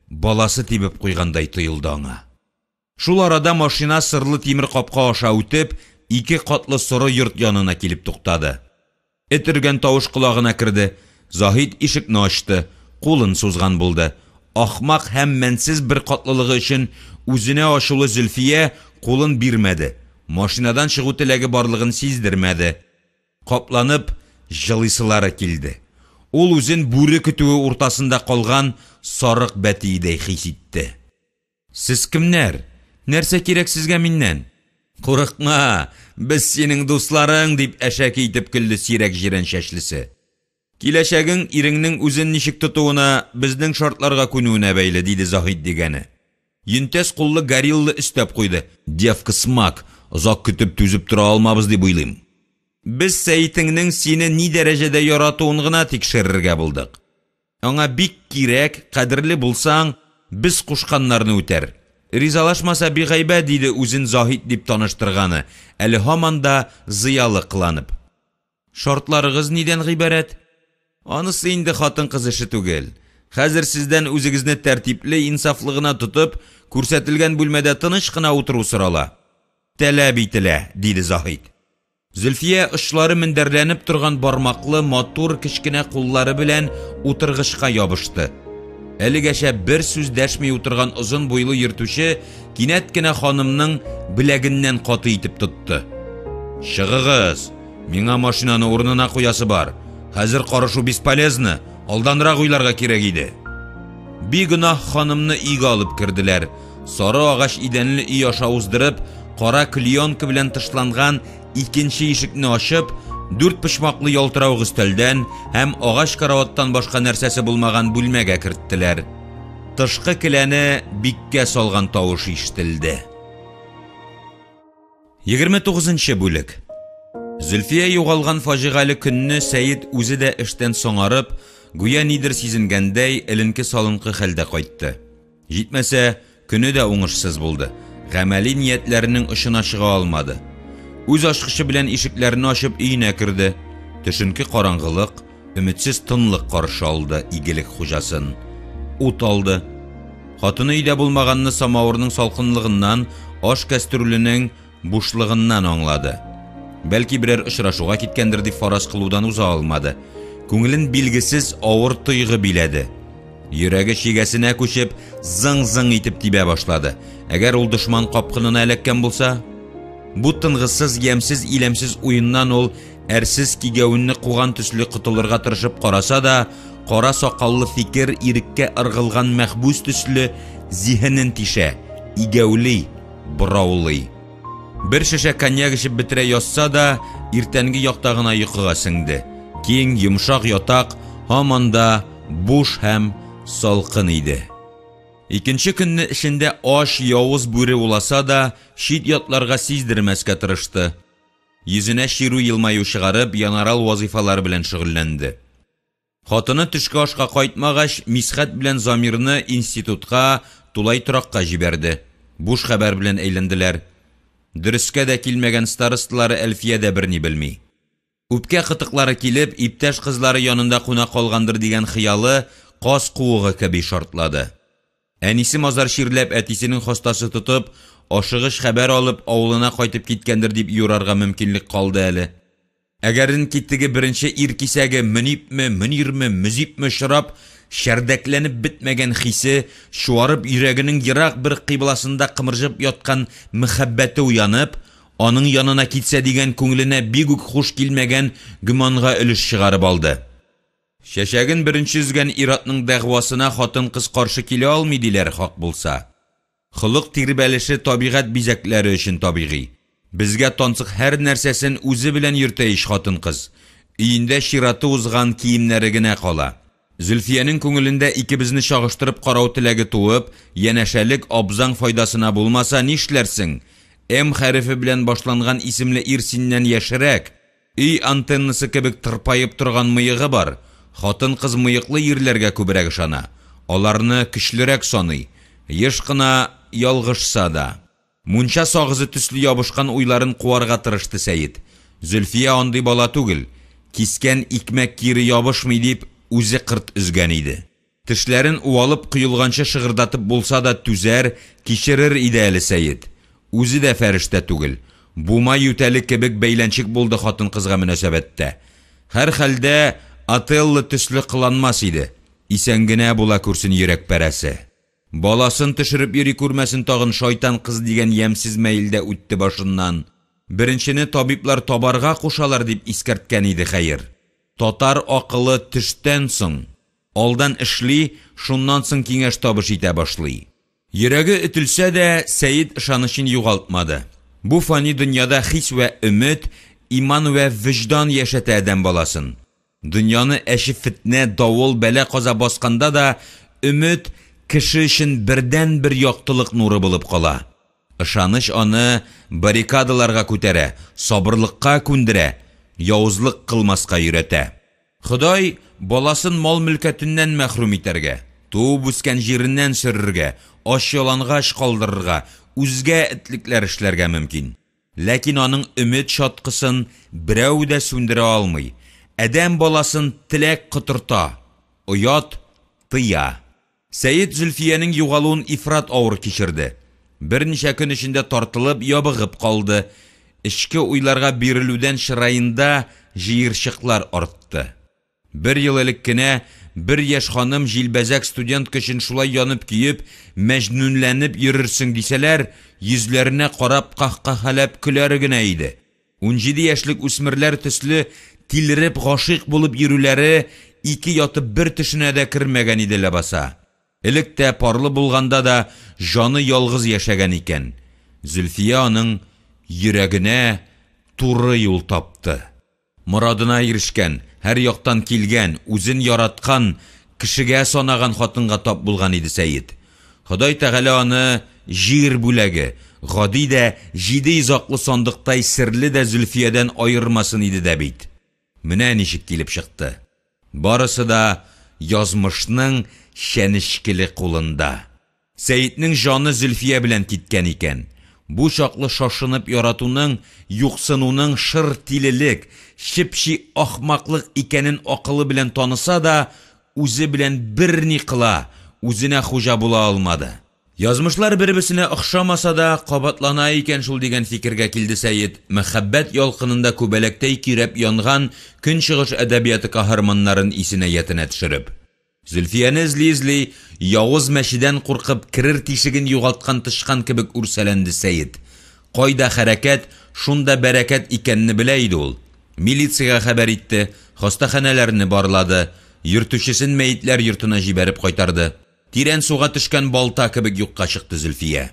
баласы тибеп куйгандай тоелды аңа. Шул арада машина сырлы тимер капка аша үтеп, ике катлы соры йорт янына килеп туктады. Эт өргән тавыш колагына керде. Заһит ишекне ачты, кулын сузган булды. Ахмак һәм мәнсез беркатлылыгы өчен үзенә ачулы Зөлфия кулын бирмәде, машинадан чыгу теләге барлыгын сиздермәде. Капланып, җылыйсылары килде. Ул үзен бүре көтүе уртасында калган сарык бәтиедәй хис итте. Сез кемнәр? Нәрсә кирәк сезгә миннән? Курыкма, без синең дусларың, дип әшәке итеп көлде сирәк җирән чәчлесе. Киләчәгең иреңнең үзен ничек тотуына, безнең шартларга күнүенә бәйле, диде Заһид дигәне. Йөнтәс куллы горилла өстәп куйды, Девка смак, озак көтеп түзеп тора алмабыз дип уйлыйм. Без Сәетеңнең сине ни дәрәҗәдә яратуын гына тикшерергә булдык. Аңа бик кирәк, кадерле булсаң, без кушканнарны үтәр. Ризалашмаса, бигайбә, диде үзен Заһид дип таныштырганы, әле һаман да зыялы кыланып. Шартларыгыз нидән гыйбарәт? Анысы инде хатын-кыз эше түгел. Хәзер сездән үзегезне тәртипле, инсафлы гына тотып, күрсәтелгән бүлмәдә тыныч кына утыру сорала. Таләп ителә, диде Заһид. Зөлфия очлары мендәрләнеп торган бармаклы, матур кечкенә куллары белән утыргычка ябышты. Әлегәчә бер сүз дәшми утырган озын буйлы йөртүче кинәт кенә ханымның беләгеннән каты итеп тотты. Чыгыгыз! Миңа машинаны урынына куясы бар. Хәзер карышу бесполезно, алданрак уйларга кирәк иде. Бигөнаһ ханымны өйгә алып керделәр. Сары агач идәнле өй аша уздырып, кара клеенка белән тышланган икенче ишекне ачып, дүрт почмаклы ялтыравык өстәлдән һәм агач караваттан башка нәрсәсе булмаган бүлмәгә керттеләр. Тышкы келәне биккә салган тавыш ишетелде. 29 нчы бүлек. Зөлфия югалган фаҗигале көнне Сәет үзе дә эштән соңарып, гүя нидер сизенгәндәй, эленке-салынкы хәлдә кайтты. Җитмәсә, көне дә уңышсыз булды, гамәли ниятләренең очына чыга алмады. Үз ачкычы белән ишекләрне ачып өенә керде. Төшенке караңгылык, өметсез тынлык каршы алды игелек хуҗасын. Ут алды. Хатыны өйдә булмаганны самавырның салкынлыгыннан, аш кәстрүленең бушлыгыннан аңлады. Бәлки берәр очрашуга киткәндер дип фараз кылудан уза алмады. Күңелен билгесез авыр тойгы биләде. Йөрәге чигәсенә күчеп, зың-зың итеп тибә башлады. Әгәр ул дошман капкынына эләккән булса? Бу тынгысыз, ямьсез, иләмсез уеннан ул әрсез кигәвенне куган төсле котылырга тырышып караса да, кара сакаллы фикер иреккә ыргылган мәхбүс төсле зиһенен тишә, игәүли, бораулый. Бер шешә коньяк эчеп бетерә язса да, иртәнге якта гына йокыга сеңде. Киң, йомшак ятак һаман да буш һәм салкын иде. Икенче көнне эчендә ач, явыз бүре уласа да, чит-ятларга сиздермәскә тырышты. Йөзенә чирү елмаю чыгарып, янарал вазыйфалары белән шөгыльләнде. Хатыны төшке ашка кайтмагач, Мисхәт белән Замирны институтка, тулай торакка җибәрде. Буш хәбәр белән әйләнделәр. Дөрескә дә килмәгән старосталары Әлфия дә берни белми. Үпкә кытыклары килеп, иптәш кызлары янында куна калгандыр дигән хыялы каз куыгы кеби шартлады. Әнисе мазар чирләп, әтисенең хастасы тотып, ашыгыч хәбәр алып, авылына кайтып киткәндер дип юрарга мөмкинлек калды әле. Әгәренки теге беренче ир кисәге Мөнипме, Мөнирме, Мөзипме очрап, чәрдәкләнеп бетмәгән хисе, чуарып йөрәгенең ерак бер кыйбласында кымырҗып яткан мәхәббәте уянып, аның янына китсә дигән күңеленә бик үк хуш килмәгән гөманга өлеш чыгарып алды. Чәчәген беренче өзгән ир-атның дәгъвасына хатын-кыз каршы килә алмый, диләр, хак булса. Холык тирбәлеше табигать бизәкләре өчен табигый. Безгә тансык һәр нәрсәсен үзе белән йөртә ич хатын-кыз. Өендә чираты узган киемнәре генә кала. Зөлфиянең күңелендә икебезне чагыштырып карау теләге туып, янәшәлек абзаң файдасына булмаса, нишләрсең? М хәрефе белән башланган исемле ир синнән яшьрәк, Өй антеннасы кебек тырпаеп торган мыегы бар. Хатын-кыз мыеклы ирләргә күбрәк ышана, аларны көчлерәк саный. Еш кына ялгышса да. Мунча сагызы төсле ябышкан уйларын куарга тырышты Сәет. Зөлфия андый бала түгел. Кискән икмәк кире ябышмый дип, үзе кырт өзгән иде. Тешләрен уалып коелганчы шыгырдатып булса да түзәр, кичерер иде әле Сәет. Үзе дә фәрештә түгел. Бума ютәле кебек бәйләнчек булды хатын-кызга мөнәсәбәттә. Һәрхәлдә, Отелло төсле кыланмас иде. Исән генә була күрсен йөрәк парәсе. Баласын төшереп йөри күрмәсен тагын шайтан кыз дигән ямьсез мәел дә үтте башыннан. Беренчене табиблар табарга кушалар дип искәрткән иде, хәер. Татар акылы төштән соң. Алдан эшли, шуннан соң киңәш-табыш итә башлый. Йөрәге өтелсә дә, Сәет ышанычын югалтмады. Бу фани дөньяда хис вә өмет, иман вә вөҗдан яшәтә адәм баласын. Дөньяны әче фетнә, давыл, бәла-каза басканда да өмет кеше өчен бердәнбер яктылык нуры булып кала. Ышаныч аны баррикадаларга күтәрә, сабырлыкка күндерә, явызлык кылмаска өйрәтә. Ходай баласын мал-мөлкәтеннән мәхрүм итәргә, туып-үскән җиреннән сөрергә, ач-ялангач калдырырга, үзгә этлекләр эшләргә мөмкин. Ләкин аның өмет чаткысын берәү дә сүндерә алмый. Адәм баласын теләк котырта, оят тыя. Сәет Зөлфиянең югалуын ифрат авыр кичерде. Берничә көн эчендә тартылып, ябыгып калды. Эчке уйларга бирелүдән чыраенда җыерчыклар артты. Бер ел элек кенә бер яшь ханым җилбәзәк студентка өчен шулай янып-көеп, мәҗнүнләнеп йөрерсең дисәләр, йөзләренә карап каһкаһәләп көләр генә иде. 17 яшьлек үсмерләр төсле тилереп гашыйк булып йөрүләре ике ятып бер төшенә дә кермәгән иде ләбаса. Элек тә, парлы булганда да җаны ялгыз яшәгән икән. Зөлфия аның йөрәгенә туры юл тапты. Морадына ирешкән, һәр яктан килгән, үзен яраткан, кешегә санаган хатынга тап булган иде Сәет. Ходай Тәгалә аны җир бүләге, гади дә, җиде йозаклы сандыктай серле дә Зөлфиядән аермасын иде дә бит. Менә ничек килеп чыкты. Барысы да язмышның чәнечкеле кулында. Сәетнең җаны Зөлфия белән киткән икән. Бу чаклы шашынып яратуның, юксынуның шыр тилелек, чеп-чи ахмаклык икәнен акылы белән таныса да, үзе белән берни кыла, үзенә хуҗа була алмады. Язмышлар бер-берсенә охшамаса да, кабатлана икән шул дигән фикергә килде Сәет, мәхәббәт ялкынында күбәләктәй көйрәп янган Көнчыгыш әдәбияты каһарманнарын исенә-ятенә төшереп. Зөлфияне эзли-эзли, явыз мәчедән куркып, керер тишеген югалткан тычкан кебек үрсәләнде Сәет. Кайда хәрәкәт, шунда бәрәкәт икәнне белә иде ул. Милициягә хәбәр итте, хастаханәләрне барлады, йөртүчесен мәетләр йортына җибәреп кайтарды. Тирән суга төшкән балта кебек юкка чыкты Зөлфия.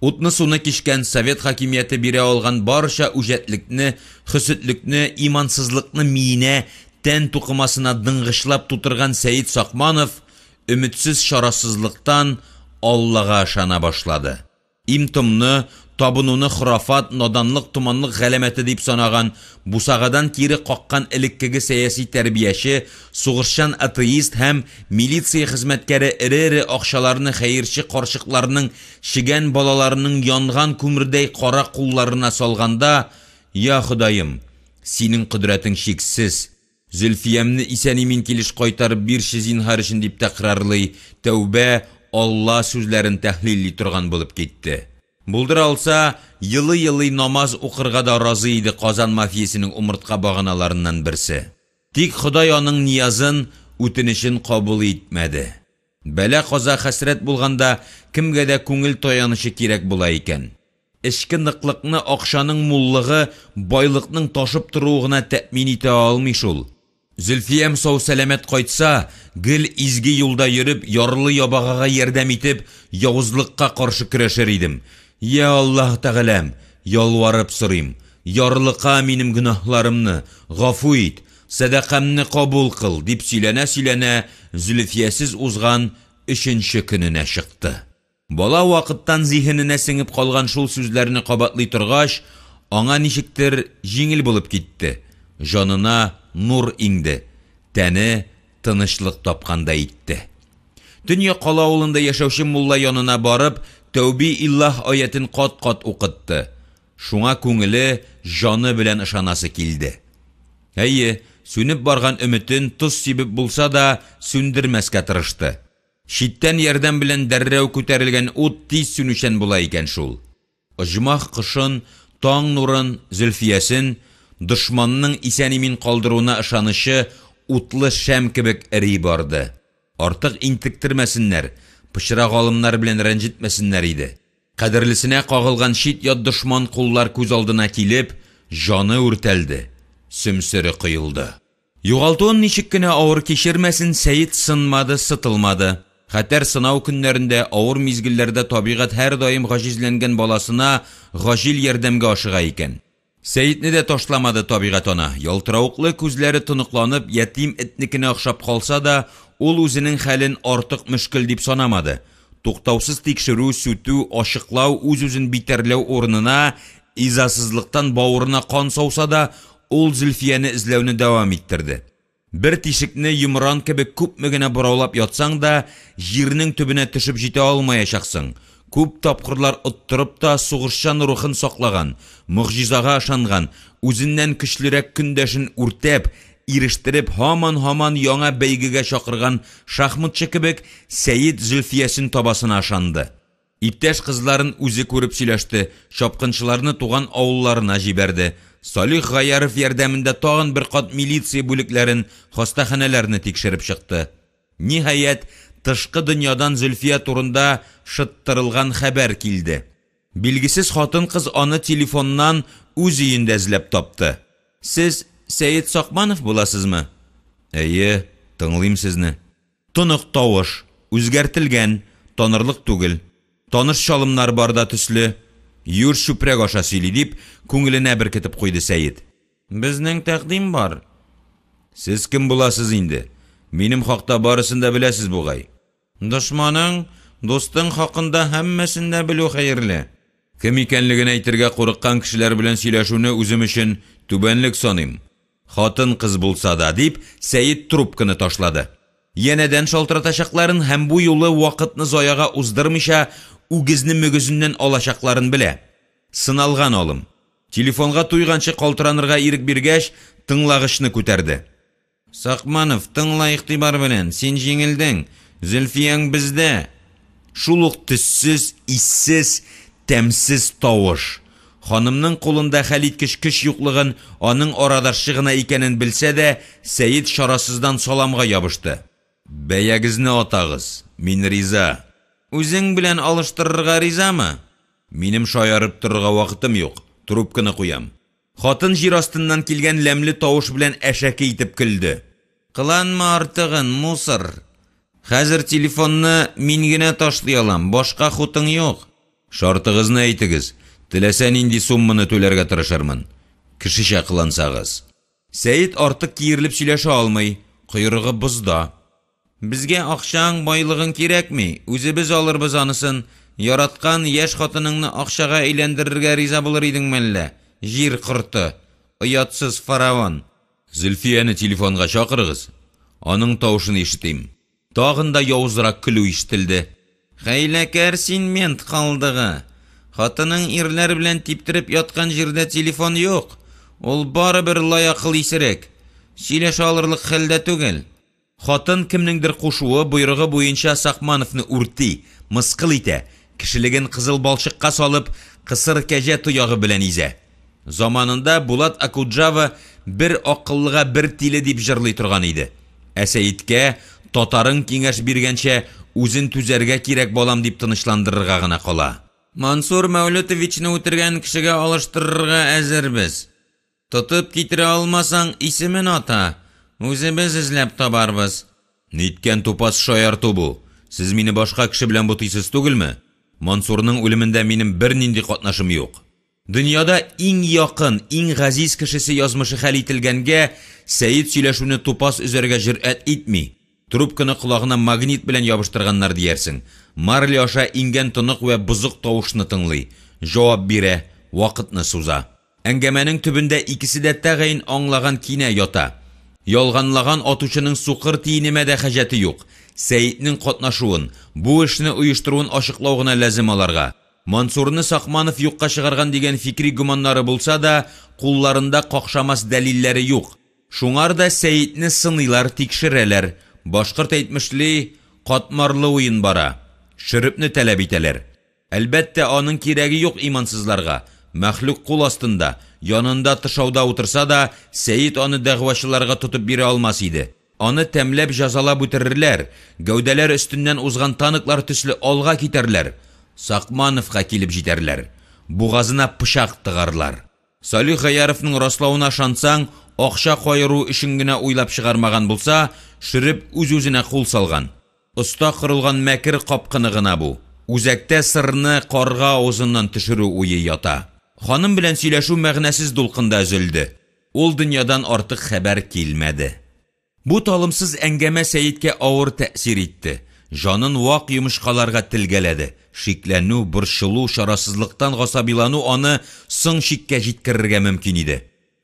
Утны-суны кичкән, совет хакимияте бирә алган барча үҗәтлекне, хөсетлекне, имансызлыкны миенә, тән тукымасына дыңгычлап тутырган Сәет Сакманов өметсез чарасызлыктан Аллага ышана башлады. Им-томны, табынуны хорафат, наданлык, томанлык галәмәте дип санаган, бусагадан кире каккан элеккеге сәяси тәрбияче, сугышчан атеист һәм милиция хезмәткәре эре-эре акчаларны хәерче карчыкларның чегән балаларының янган күмердәй кара кулларына салганда, Я Ходаем, синең кодрәтең чиксез! Зөлфиямне исән-имин килеш кайтарып бирче зинһар өчен дип тәкрарлый, тәүбә, Алла сүзләрен тәхлилли торган булып китте. Булдыра алса, елый-елый намаз укырга да разый иде Казан мафиясенең умыртка баганаларыннан берсе. Тик Ходай аның ниязын, үтенечен кабул итмәде. Бәла-каза, хәсрәт булганда кемгә дә күңел таянычы кирәк була икән. Эчке ныклыкны акчаның муллыгы, байлыкның ташып торуы гына тәэмин итә алмый шул. Зөлфиям сау-сәламәт кайтса, гел изге юлда йөреп, ярлы-ябагага ярдәм итеп, явызлыкка каршы көрәшер идем. Йа Аллаһ Тәгаләм, ялварып сорыйм, ярлыка минем гөнаһларымны, гафу ит, сәдакамне кабул кыл, дип сөйләнә-сөйләнә Зөлфиясез узган өченче көненә чыкты. Бала вакыттан зиһененә сеңеп калган шул сүзләрне кабатлый торгач, аңа ничектер җиңел булып китте, җанына нур иңде, тәне тынычлык тапкандай итте. Төньяк кала авылында яшәүче мулла янына барып, Тәүби иллаһ аятен кат-кат укытты. Шуңа күңеле, җаны белән ышанасы килде. Әйе, сүнеп барган өметен, тоз сибеп булса да, сүндермәскә тырышты. Читтән ярдәм белән дәррәү күтәрелгән ут тиз сүнүчән була икән шул. Оҗмах кошын, таң нурын, Зөлфиясен, дошманның исән-имин калдыруына ышанычы утлы шәм кебек эри барды. Артык интектермәсеннәр, пычрак алымнар белән рәнҗетмәсеннәр иде. Кадерлесенә кагылган чит-ят дошман куллар күз алдына килеп, җаны үртәлде, сөмсере коелды. Югалтуын ничек кенә авыр кичермәсен, Сәет сынмады, сытылмады. Хәтәр сынау көннәрендә, авыр мизгелләрдә табигать һәрдаим гаҗизләнгән баласына гаҗил ярдәмгә ашыга икән. Сәетне дә ташламады табигать ана, ялтыравыклы күзләре тоныкланып, ятим этнекенә охшап калса да, ул үзенең хәлен артык мөшкел дип санамады. Туктаусыз тикшерү, сүтү, ачыклау, үз-үзен битәрләү урынына, изасызлыктан бавырына кан сауса да, ул Зөлфияне эзләүне дәвам иттерде. Бер тишекне йомран кебек күпме генә бораулап ятсаң да, җирнең төбенә төшеп җитә алмаячаксың. Күп тапкырлар оттырып та, сугышчан рухын саклаган, могҗизага ышанган, үзеннән көчлерәк көндәшен үртәп, ирештереп, һаман-һаман яңа бәйгегә чакырган шахматчы кебек, Сәет Зөлфиясен табасына ышанды. Иптәш кызларын үзе күреп сөйләште, чапкынчыларны туган авылларына җибәрде. Салих Гаяров ярдәмендә тагын бер кат милиция бүлекләрен, хастаханәләрне тикшереп чыкты. Ниһаять, тышкы дөньядан Зөлфия турында шыттырылган хәбәр килде. Билгесез хатын-кыз аны телефоннан үз өендә эзләп тапты. Сез Сәет Сакманов буласызмы? Әйе, тыңлыйм сезне. Тонык тавыш, үзгәртелгән, танырлык түгел. Таныш чалымнар бар да төсле. Юр чүпрәк аша сөйли, дип, күңеленә беркетеп куйды Сәет. Безнең тәкъдим бар. Сез кем буласыз инде? Минем хакта барысын да беләсез бугай. Дошманың, дустың хакында һәммәсен дә белү хәерле. Кем икәнлеген әйтергә курыккан кешеләр белән сөйләшүне үзем өчен түбәнлек саныйм. Хатын-кыз булса да, дип, Сәет трубканы ташлады. Янәдән шалтыратачакларын һәм бу юлы вакытны заяга уздырмыйча, үгезне мөгезеннән алачакларын белә. Сыналган алым. Телефонга туйганчы калтыранырга ирек биргәч, тыңлагычны күтәрде. Сакманов, тыңла игътибар белән, син җиңелдең, Зөлфияң бездә! Шул ук төссез, иссез, тәмсез тавыш. Ханымның кулында хәлиткеч көч юклыгын, аның арадашчы гына икәнен белсә дә, Сәет чарасыздан саламга ябышты. Бәягезне атагыз, мин риза. Үзең белән алыштырырга ризамы? Минем шаярып торырга вакытым юк, трубканы куям. Хатын җир астыннан килгән ләмле тавыш белән әшәке итеп көлде. Кыланма артыгын, мусор! Хәзер телефонны мин генә ташлый алам, башка хутың юк. Шартыгызны әйтегез, теләсә нинди сумманы түләргә тырышырмын. Кешечә кылансагыз. Сәет артык киерелеп сөйләшә алмый, койрыгы бозда. Безгә акчаң, байлыгың кирәкми, үзебез алырбыз анысын. Яраткан яшь хатыныңны акчага әйләндерергә риза булыр идең мәллә, җир корты, оятсыз фараон? Зөлфияне телефонга чакырыгыз, аның тавышын ишетим. Тагын да явызрак көлү ишетелде. Хәйләкәр син, мент калдыгы! Хатының ирләр белән типтереп яткан җирдә телефон юк. Ул барыбер лаякыл исерек. Сөйләшә алырлык хәлдә түгел. Хатын кемнеңдер кушуы, боерыгы буенча Сакмановны үрти, мыскыл итә, кешелеген кызыл балчыкка салып, кысыр кәҗә тоягы белән изә. Заманында Булат Окуджава бер акыллыга бер тиле дип җырлый торган иде. Ә Сәеткә, татарың киңәш биргәнчә, үзен түзәргә кирәк, балам дип тынычландырырга гына кала. Мансур Мәүлетовичны үтергән кешегә алыштырырга әзербез. Тотып китерә алмасаң, исемен ата, үзебез эзләп табарбыз. Ниткән тупас шаярту бу? Сез мине башка кеше белән бутыйсыз түгелме? Мансурның үлемендә минем бернинди катнашым юк. Дөньяда иң якын, иң газиз кешесе язмышы хәл ителгәнгә, Сәет сөйләшүне тупас өзәргә җөрьәт итми. Трубканы колагына магнит белән ябыштырганнар диярсең. Марля аша иңгән тонык вә бозык тавышны тыңлый, җавап бирә, вакытны суза. Әңгәмәнең төбендә икесе дә тәгаен аңлаган кинә ята. Ялганлаган атучының сукыр тиенемә дә хаҗәте юк. Сәетнең катнашуын, бу эшне оештыруын ачыклау гына ләзем аларга. Мансурны Сакманов юкка чыгарган дигән фикри гөманнары булса да, кулларында какшамас дәлилләре юк. Шуңар да Сәетне сыныйлар, тикшерәләр. Башкорт әйтмешли, катмарлы уен бара. Шөрепне таләп итәләр. Әлбәттә, аның кирәге юк имансызларга. Мәхлук кул астында, янында тышауда утырса да, Сәет аны дәгъвачыларга тотып бирә алмас иде. Аны тәмләп җәзалап үтерерләр, гәүдәләр өстеннән узган танклар төсле алга китәрләр, Сакмановка килеп җитәрләр, бугазына пычак тыгарлар. Салих Гаяровның раславына ышансаң, акча каеру өчен генә уйлап чыгармаган булса, шөреп үз-үзенә кул салган. Оста корылган мәкер капкыны гына бу. Үзәктә сырны карга авызыннан төшерү уе ята. Ханым белән сөйләшү мәгънәсез дулкында өзелде. Ул дөньядан артык хәбәр килмәде. Бу талымсыз әңгәмә Сәеткә авыр тәэсир итте. Җанын вак йомычкаларга телгәләде. Шикләнү, борчылу, чарасызлыктан гасабилану аны соң чиккә җиткерергә мөмкин иде.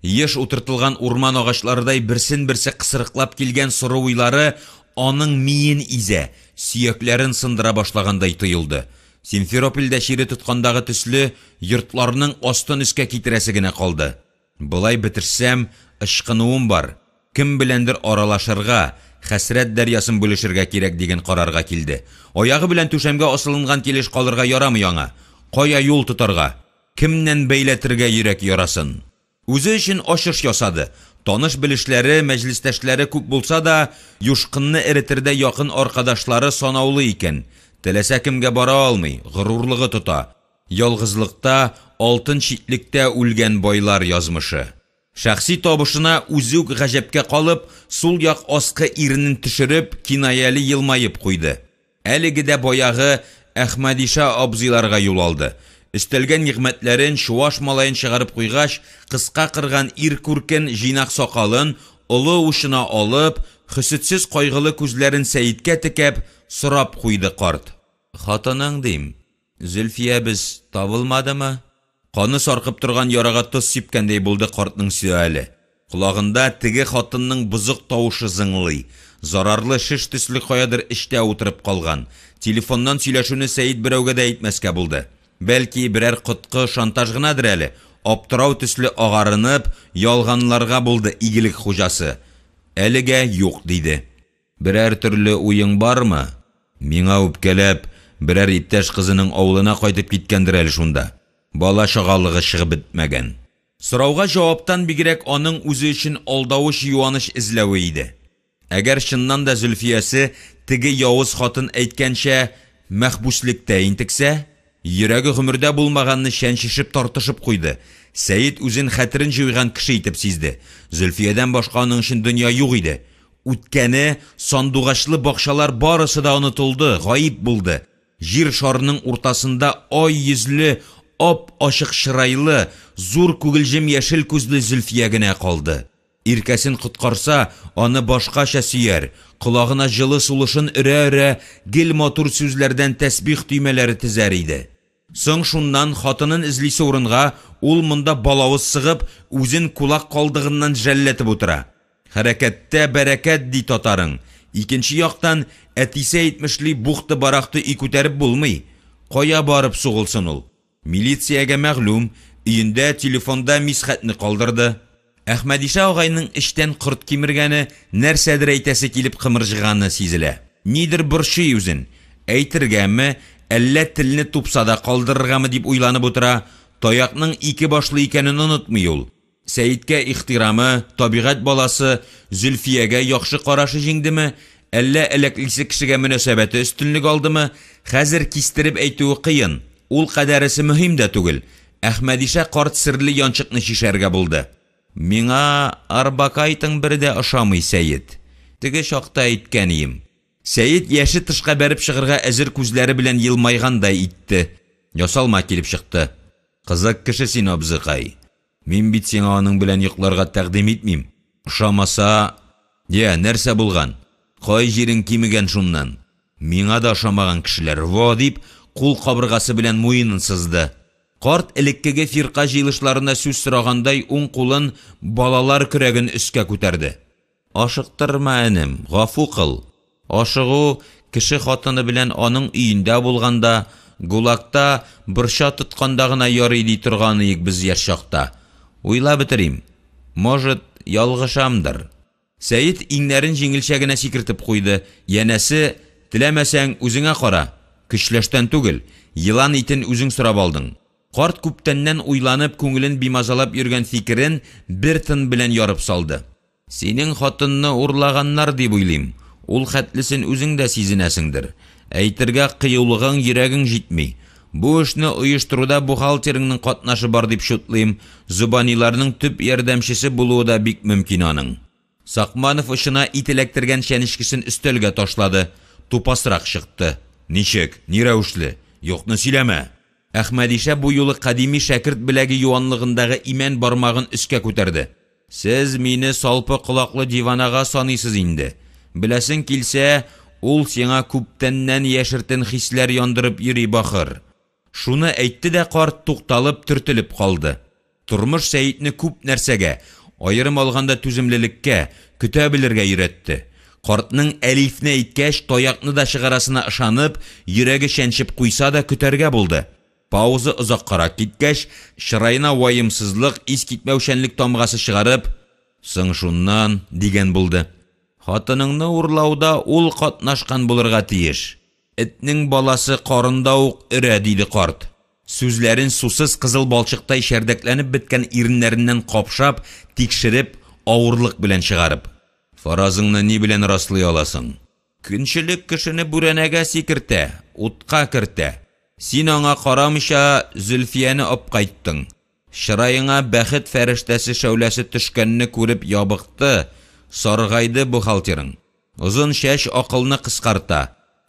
Еш утыртылган урман агачларыдай берсен-берсе кысрыклап килгән соры уйлары аның миен изә, сөякләрен сындыра башлагандай тоелды. Симферопольдә чире тоткандагы төсле, йортларның астын-өскә китерәсе генә калды. Болай бетерсәм, ычкынуым бар, кем беләндер аралашырга, хәсрәт дәрьясын бүлешергә кирәк дигән карарга килде. Аягы белән түшәмгә асылынган килеш калырга ярамый аңа. Кая юл тотарга? Кемнән бәйләтергә йөрәк ярасын? Үзе өчен ачыш ясады. Таныш-белешләре, мәҗлестәшләре күп булса да, юшкынны эретердәй якын аркадашлары санаулы икән. Теләсә кемгә бара алмый, горурлыгы тота. Ялгызлыкта, алтын читлектә үлгән байлар язмышы. Шәхси табышына үзе үк гаҗәпкә калып, сул як аскы иренен төшереп, кинаяле елмаеп куйды. Әлеге дә баягы Әхмәдиша абзыйларга юл алды. Өстәлгә нигъмәтләрен, чуаш малаен чыгарып куйгач, кыска кырган ир күркен, җыйнак сакалын олы учына алып, хөсетсез кайгылы күзләрен Сәеткә текәп, сорап куйды карт. Хатының, дим, Зөлфиябез табылмадымы? Каны саркып торган ярага тоз сипкәндәй булды картның сөале. Колагында теге хатынның бозык тавышы зыңлый. Зарарлы шеш төсле каядыр эчтә утырып калган. Телефоннан сөйләшүне Сәет берәүгә дә әйтмәскә булды. Бәлки, берәр коткы, шантаж гынадыр әле. Аптырау төсле агарынып, ялганларга булды игелек хуҗасы. Әлегә юк, диде. Берәр төрле уең бармы? Миңа үпкәләп, берәр иптәш кызының авылына кайтып киткәндер әле шунда. Бала-чагалыгы чыгып бетмәгән. Сорауга җаваптан бигрәк аның үзе өчен алдавыч юаныч эзләве иде. Әгәр чыннан да Зөлфиясе, теге явыз хатын әйткәнчә, мәхбүслектә интексә? Йөрәге гомердә булмаганны чәнчешеп-тартышып куйды. Сәет үзен хәтерен җуйган кеше итеп сизде. Зөлфиядән башка аның өчен дөнья юк иде. Үткәне, сандугачлы бакчалар барысы да онытылды, гаип булды. Җир шарының уртасында ай йөзле, ап-ачык чырайлы, зур күгелҗем яшел күзле Зөлфия генә калды. Иркәсен коткарса, аны башкача сөяр, колагына җылы сулышын өрә-өрә, гел матур сүзләрдән тәсбих төймәләре тезәр иде. Соң шуннан, хатынын эзлисе урынга, ул монда балавыз сыгып, үзен кулак калдыгыннан жәлләтеп утыра. Хәрәкәттә, бәрәкәт, ди татарың. Икенче яктан, әтисе әйтмешли, бухты-барахты өй күтәреп булмый. Кая барып сугылсын ул? Милициягә мәгълүм, өендә телефонда Мисхәтне калдырды. Әхмәдиша агайның эчтән корт кимергәне, нәрсәдер әйтәсе килеп кымырҗыганы сизелә. Нидер борчый үзен. Әйтергәме, әллә телне тупсада калдырыргамы дип уйланып утыра. Таякның ике башлы икәнен онытмый ул. Сәеткә ихтирамы, табигать баласы Зөлфиягә яхшы карашы җиңдеме, әллә әләклисе кешегә мөнәсәбәте өстенлек алдымы, хәзер кистереп әйтүе кыен, ул кадәресе мөһим дә түгел. Әхмәдиша карт серле янчыкны чишәргә булды. Миңа Арбакайтың бер дә ошамый, Сәет. Теге чакта әйткәнием. Сәет яше тышка бәреп чыгарга әзер күзләре белән елмайгандай итте. Ясалма килеп чыкты. Кызык кеше син, абзыкай. Мин бит сиңа аның белән йокларга тәкъдим итмим. Ошамаса... Я, нәрсә булган? Кай җирең кимегән шуннан? Миңа да ошамаган кешеләр, во, дип, кул кабыргасы белән муенын сызды. Карт элеккеге фирка җыелышларында сүз сорагандай уң кулын балалар көрәген өскә күтәрде. Ашыктырма, энем, гафу кыл. Ашыгу, кеше хатыны белән аның өендә булганда, ГУЛАГта борча тотканда гына ярый ди торганыек без яшь чакта. Уйлап бетерим. Может, ялгышамдыр. Сәет иңнәрен җиңелчә генә сикертеп куйды, янәсе, теләмәсәң, үзеңә кара, көчләштән түгел, елан итен үзең сорап алдың. Карт күптәннән уйланып, күңелен бимазалап йөргән фикерен бер тын белән ярып салды. Синең хатынны урлаганнар дип уйлыйм, ул хәтлесен үзең дә сизенәсеңдер. Әйтергә кыюлыгың, йөрәгең җитми. Бу эшне оештыруда бухгалтерыңның катнашы бар дип чутлыйм, зобаниларның төп ярдәмчесе булуы да бик мөмкин аның. Сакманов очына ит эләктергән чәнечкесен өстәлгә ташлады, тупасрак чыкты. Ничек? Ни рәвешле? Юкны сөйләмә! Әхмәдишә бу юлы кадими шәкерт беләге юанлыгындагы имән бармагын өскә күтәрде. Сез мине салпы колаклы диванага саныйсыз инде. Беләсең килсә, ул сиңа күптәннән яшертен хисләр яндырып йөри, бахыр. Шуны әйтте дә карт, тукталып, төртелеп калды. Тормыш Сәетне күп нәрсәгә, аерым алганда түземлелеккә, көтә белергә өйрәтте. Картның әлифне әйткәч, таякны да чыгарасына ышанып, йөрәге чәнчеп куйса да көтәргә булды. Пауза озаккарак киткәч, чыраена ваемсызлык, искитмәүчәнлек тамгасы чыгарып, Соң шуннан, дигән булды. Хатыныңны урлауда ул катнашкан булырга тиеш. Этнең баласы карында ук өрә, диде карт. Сүзләрен сусыз кызыл балчыктай чәрдәкләнеп беткән иреннәреннән капшап, тикшереп, авырлык белән чыгарып. Фаразыңны ни белән раслый аласың? Көнчелек кешене бүрәнәгә сикертә, утка кертә. Син аңа карамыйча Зөлфияне апкайттың. Чыраеңа бәхет фәрештәсе шәүләсе төшкәнне күреп ябыкты, саргайды бухгалтерың. Озын чәч акылны кыскарта,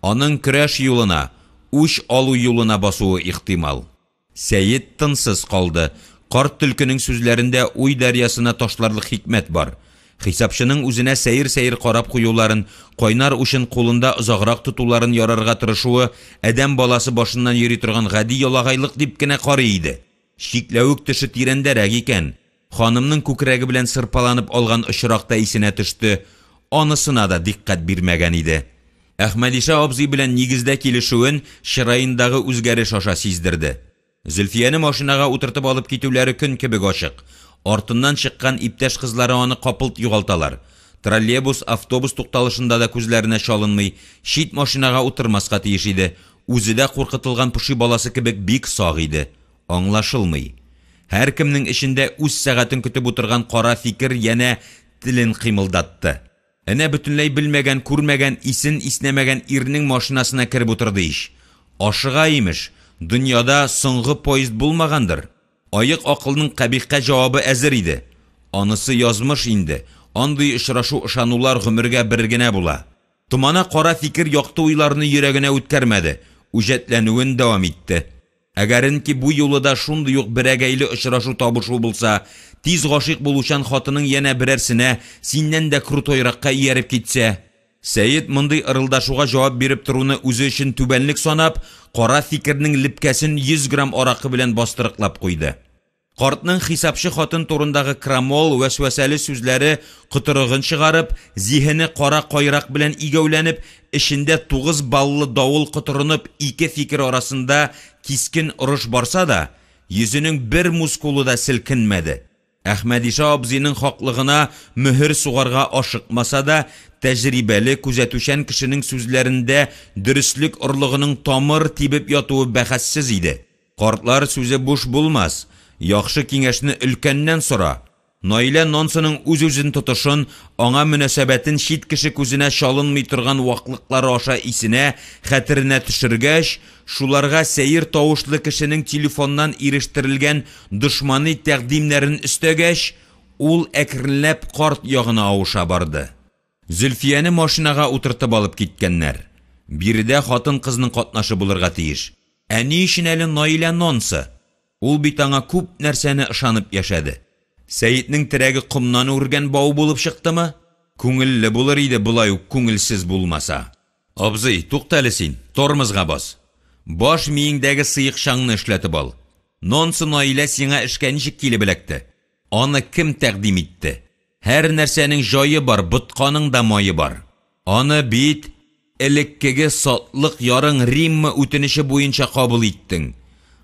аның көрәш юлына, үч алу юлына басуы ихтимал. Сәет тынсыз калды. Карт төлкенең сүзләрендә уй дәрьясына ташларлык хикмәт бар. Хисапчының үзенә сәер-сәер карап куюларын, кайнар учын кулында озаграк тотуларын ярарга тырышуы адәм баласы башыннан йөри торган гади ялагайлык дип кенә карый иде. Чикләвек төше тирәндәрәк икән. Ханымның күкрәге белән сырпаланып алган очрак та исенә төште, анысына да дикъкать бирмәгән иде. Әхмәдиша абзый белән нигездә килешүен чыраендагы үзгәреш аша сиздерде. Зөлфияне машинага утыртып алып китүләре көн кебек ачык. Артыннан чыккан иптәш кызлары аны капылт югалталар. Троллейбус, автобус тукталышында да күзләренә чалынмый, чит машинага утырмаска тиеш иде. Үзе дә куркытылган поши баласы кебек бик сак иде. Аңлашылмый. Һәркемнең эчендә үз сәгатен көтеп утырган кара фикер янә телен кыймылдатты. Әнә бөтенләй белмәгән, күрмәгән, исен иснәмәгән ирнең машинасына кереп утырды ич. Ашыга, имеш, дөньяда соңгы поезд булмагандыр. Аек акылның кабихкә җавабы әзер иде. Анысы язмыш инде, андый очрашу-ышанулар гомергә бер генә була. Томана кара фикер якты уйларны йөрәгенә үткәрмәде, үҗәтләнүен дәвам итте. Әгәренки бу юлы да шундый ук берәгәйле очрашу-табышу булса, тиз гашыйк булучан хатының янә берәрсенә, синнән дә крутойракка ияреп китсә? Сәет мондый ырылдашуга җавап биреп торуны үзе өчен түбәнлек санап, кара фикернең лепкәсен 100 грамм аракы белән бастырыклап куйды. Картның хисапчы хатын турындагы крамол, вәсвәсәле сүзләре котырыгын чыгарып, зиһене кара кайрак белән игәүләнеп, эчендә тугыз баллы давыл котырынып, ике фикер арасында кискен орыш барса да, йөзенең бер мускулы да селкенмәде. Әхмәдиша абзыйның хаклыгына мөһер сугарга ашыкмаса да, тәҗрибәле, күзәтүчән кешенең сүзләрендә дөреслек орлыгының тамыр тибеп ятуы бәхәссез иде. Картлар сүзе буш булмас, яхшы киңәшне өлкәннән сора. Наилә Нонсының үз-үзен тотышын, аңа мөнәсәбәтен чит кеше күзенә чалынмый торган ваклыклары аша исенә, хәтеренә төшергәч, шуларга сәер тавышлы кешенең телефоннан ирештерелгән дошмани тәкъдимнәрен өстәгәч, ул әкренләп карт ягына авыша барды. Зөлфияне машинага утыртып алып киткәннәр. Биредә хатын-кызның катнашы булырга тиеш. Ә ни өчен әле Наилә Нонса? Ул бит аңа күп нәрсәне ышанып яшәде. Сәетнең терәге комнан үргән бау булып чыктымы? Күңелле булыр иде болай ук күңелсез булмаса. Абзый, тукта әле син, тормозга бас. Баш миеңдәге сыекчаңны эшләтеп ал. Нонса Наилә сиңа эшкә ничек килеп эләкте? Аны кем тәкъдим итте? Һәр нәрсәнең җае бар, ботканың да мае бар. Аны бит элеккеге сатлык ярың Римма үтенече буенча кабул иттең.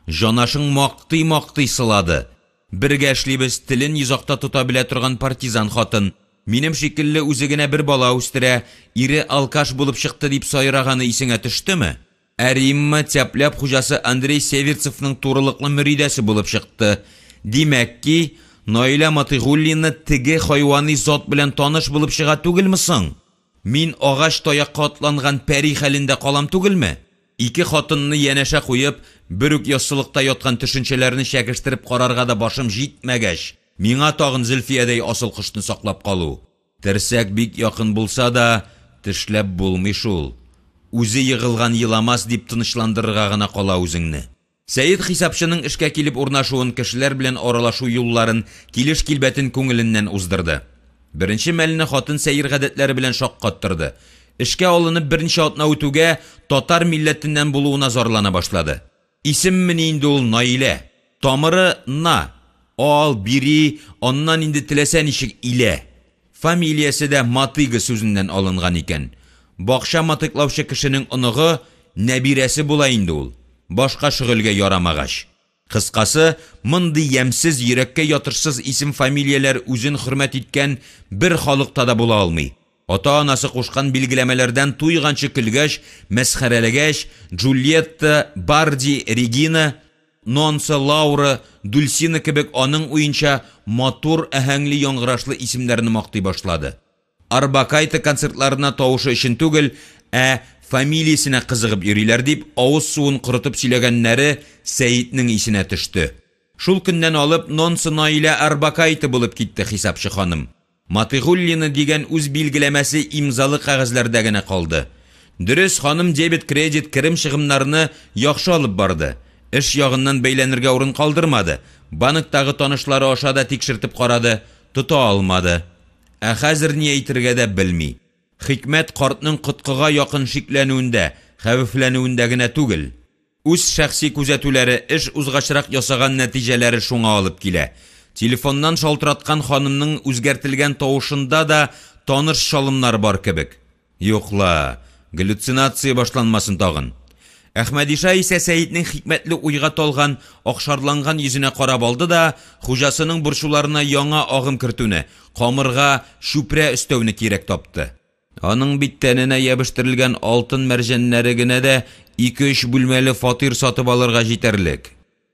Җанашың мактый-мактый сылады. Бергә эшлибез, телен йозакта тота белә торган партизан хатын. Минем шикелле үзе генә бер бала үстерә, ире алкаш булып чыкты дип сайраганы исеңә төштеме? Ә Римма Тяп-ляп хуҗасы Андрей Северцевның турылыклы мөридәсе булып чыкты. Димәк ки, Наилә Матыйгуллина теге хайвани зат белән таныш булып чыга түгелме соң? Мин агач таякка атланган пәри хәлендә калам түгелме? Ике хатынны янәшә куеп, бер үк яссылыкта яткан төшенчәләрне чәкештереп карарга да башым җитмәгәч, миңа тагын Зөлфиядәй асыл кошны саклап калу. Терсәк бик якын булса да, тешләп булмый шул. Үзе егылган еламас, дип тынычландырырга гына кала үзеңне. Сәет хисапчының эшкә килеп урнашуын, кешеләр белән аралашу юлларын, килеш-килбәтен күңеленнән уздырды. Беренче мәлне хатын сәер гадәтләре белән шаккаттырды. Эшкә алынып берничә атна үтүгә, татар милләтеннән булуына зарлана башлады. Исеммени инде ул Наилә? Тамыры на, ал, бири, аннан инде теләсә ничек илә. Фамилиясе дә Матыйга сүзеннән алынган икән. Бакча матыйклаучы кешенең оныгы, нәбирәсе була инде ул, башка шөгыльгә ярамагач. Кыскасы, мондый ямьсез, йөрәккә ятышсыз исем-фамилияләр үзен хөрмәт иткән бер халыкта да була алмый. Ата-анасы кушкан билгеләмәләрдән туйганчы көлгәч, мәсхәрәләгәч, Джульетта, Барди, Регина, Нонса, Лаура, Дульсина кебек аның уенча матур, аһәңле яңгырашлы исемнәрне мактый башлады. Арбакайте концертларына тавышы өчен түгел, ә фамилиясенә кызыгып йөриләр, дип авыз суын корытып сөйләгәннәре Сәетнең исенә төште. Шул көннән алып Нонса Наилә Арбакайте булып китте хисапчы ханым. Матыйгуллина дигән үз билгеләмәсе имзалы кәгазьләрдә генә калды. Дөрес, ханым дебет-кредит, керем-чыгымнарны яхшы алып барды. Эш ягыннан бәйләнергә урын калдырмады. Банктагы танышлары аша да тикшертеп карады, тота алмады. Ә хәзер ни әйтергә дә белми. Хикмәт картның коткыга якын шикләнүендә, хәвефләнүендә генә түгел. Үз шәхси күзәтүләре, эш узгачрак ясаган нәтиҗәләре шуңа алып килә. Телефоннан шалтыраткан ханымның үзгәртелгән тавышында да таныш чалымнар бар кебек. Юк ла, галлюцинация башланмасын тагын. Әхмәдиша исә Сәетнең хикмәтле уйга талган, акшарланган йөзенә карап алды да, хуҗасының борчуларына яңа агым кертүне, камырга чүпрә өстәүне кирәк тапты. Аның бит тәненә ябештерелгән алтын-мәрҗәннәре генә дә ике-өч бүлмәле фатир сатып алырга җитәрлек.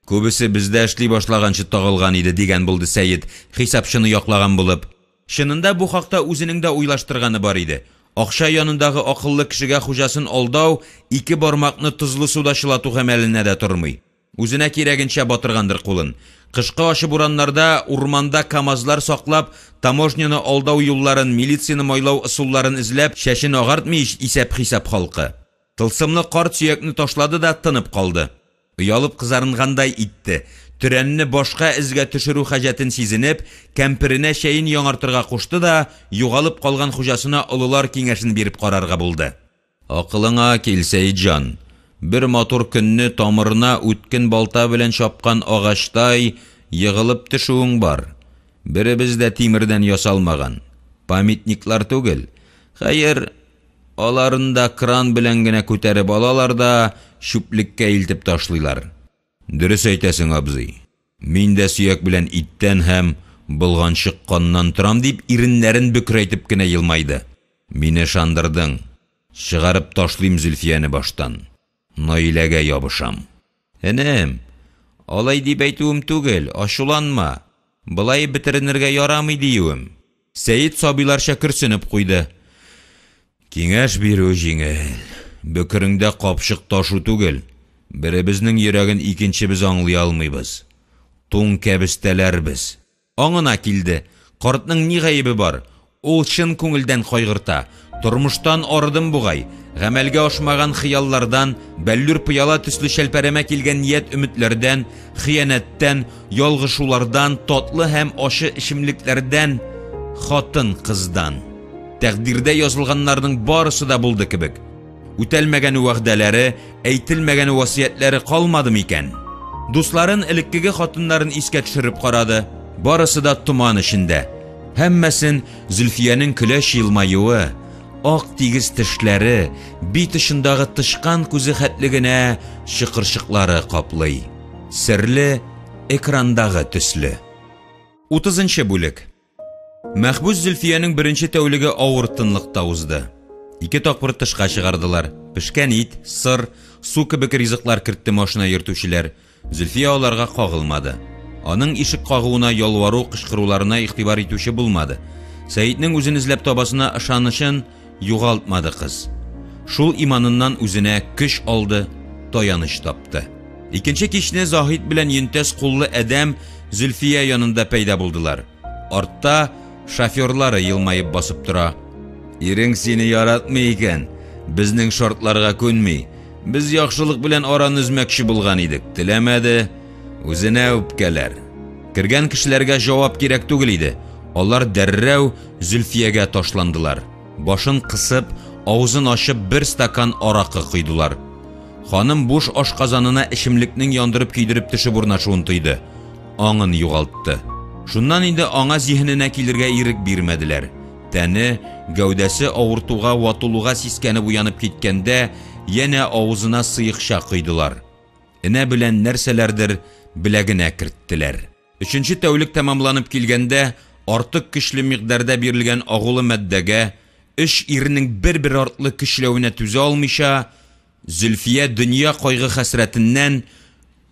Күбесе бездә эшли башлаганчы тагылган иде, дигән булды Сәет, хисапчыны яклаган булып. Чынында бу хакта үзенең дә уйлаштырганы бар иде. Акча янындагы акыллы кешегә хуҗасын алдау ике бармакны тозлы суда чылату гамәленә дә тормый. Үзенә кирәгенчә батыргандыр кулын. Кышкы ачы бураннарда урманда КАМАЗлар саклап, таможняны алдау юлларын, милицияне майлау ысулларын эзләп, чәчен агартмый ич исәп-хисап халкы. Тылсымлы карт сөякне ташлады да тынып калды. Оялып кызарынгандай итте. Төрәнне башка эзгә төшерү хаҗәтен сизенеп, кәмперенә чәен яңартырга кушты да, югалып калган хуҗасына олылар киңәшен биреп карарга булды. Акылыңа кил, Сәетҗан, бер матур көнне тамырына үткен балта белән чапкан агачтай егылып төшүең бар. Беребез дә тимердән ясалмаган. Памятниклар түгел. Хәер, аларын да кран белән генә күтәреп алалар да чүплеккә илтеп ташлыйлар. Дөрес әйтәсең, абзый. Мин дә сөяк белән иттән һәм болганчык каннан торам, дип иреннәрен бөкрәйтеп кенә елмайды. Мине ышандырдың. Чыгарып ташлыйм Зөлфияне баштан. Наиләгә ябышам. Энем, алай дип әйтүем түгел, ачуланма. Болай бетеренергә ярамый диюем. Сәет сабыйларча көрсенеп куйды. Киңәш бирү җиңел. Бөкереңдә капчык ташу түгел. Беребезнең йөрәген икенчебез аңлый алмыйбыз. Туң кәбестәләр без. Аңына килде. Картның ни гаебе бар? Ул чын күңелдән кайгырта. Тормыштан арыдым бугай. Гамәлгә ашмаган хыяллардан, бәллүр пыяла төсле чәлпәрәмә килгән ният-өметләрдән, хыянәттән, ялгышулардан, татлы һәм ачы эчемлекләрдән, хатын-кыздан. Тәкъдирдә язылганнарның барысы да булды кебек. Үтәлмәгән вәгъдәләре, әйтелмәгән васыятьләре калмады микән? Дусларын, элеккеге хатыннарын искә төшереп карады. Барысы да томан эчендә. Һәммәсен Зөлфиянең көләч елмаюы, ак тигез тешләре, бит очындагы тычкан күзе хәтле генә чокырчыклары каплый. Серле экрандагы төсле. Утызынчы бүлек. Мәхбүс Зөлфиянең беренче тәүлеге авыр тынлыкта узды. Ике тапкыр тышка чыгардылар. Пешкән ит, сыр, су кебек ризыклар кертте машина йөртүчеләр. Зөлфия аларга кагылмады. Аның ишек кагуына, ялвару, кычкыруларына игътибар итүче булмады. Сәетнең үзен эзләп табасына ышанычын югалтмады кыз. Шул иманыннан үзенә көч алды, таяныч тапты. Икенче кичне Заһид белән йөнтәс куллы адәм Зөлфия янында пәйда булдылар. Артта шоферлары елмаеп басып тора. Ирең сине яратмый икән, безнең шартларга күнми. Без яхшылык белән араны өзмәкче булган идек, теләмәде. Үзенә үпкәләр. Кергән кешеләргә җавап кирәк түгел иде. Алар дәррәү Зөлфиягә ташландылар. Башын кысып, авызын ачып бер стакан аракы койдылар. Ханым буш ашказанына эчемлекнең яндырып-көйдереп төшеп урнашуын тойды. Аңын югалтты. Шуннан инде аңа зиһененә килергә ирек бирмәделәр. Тәне, гәүдәсе авыртуга, ватылуга сискәнеп уянып киткәндә, янә авызына сыекча койдылар. Энә белән нәрсәләрдер беләгенә керттеләр. Өченче тәүлек тәмамланып килгәндә, артык көчле микъдарда бирелгән агулы матдәгә, өч ирнең бер-бер артлы көчләвенә түзә алмыйча, Зөлфия дөнья кайгы-хәсрәтеннән,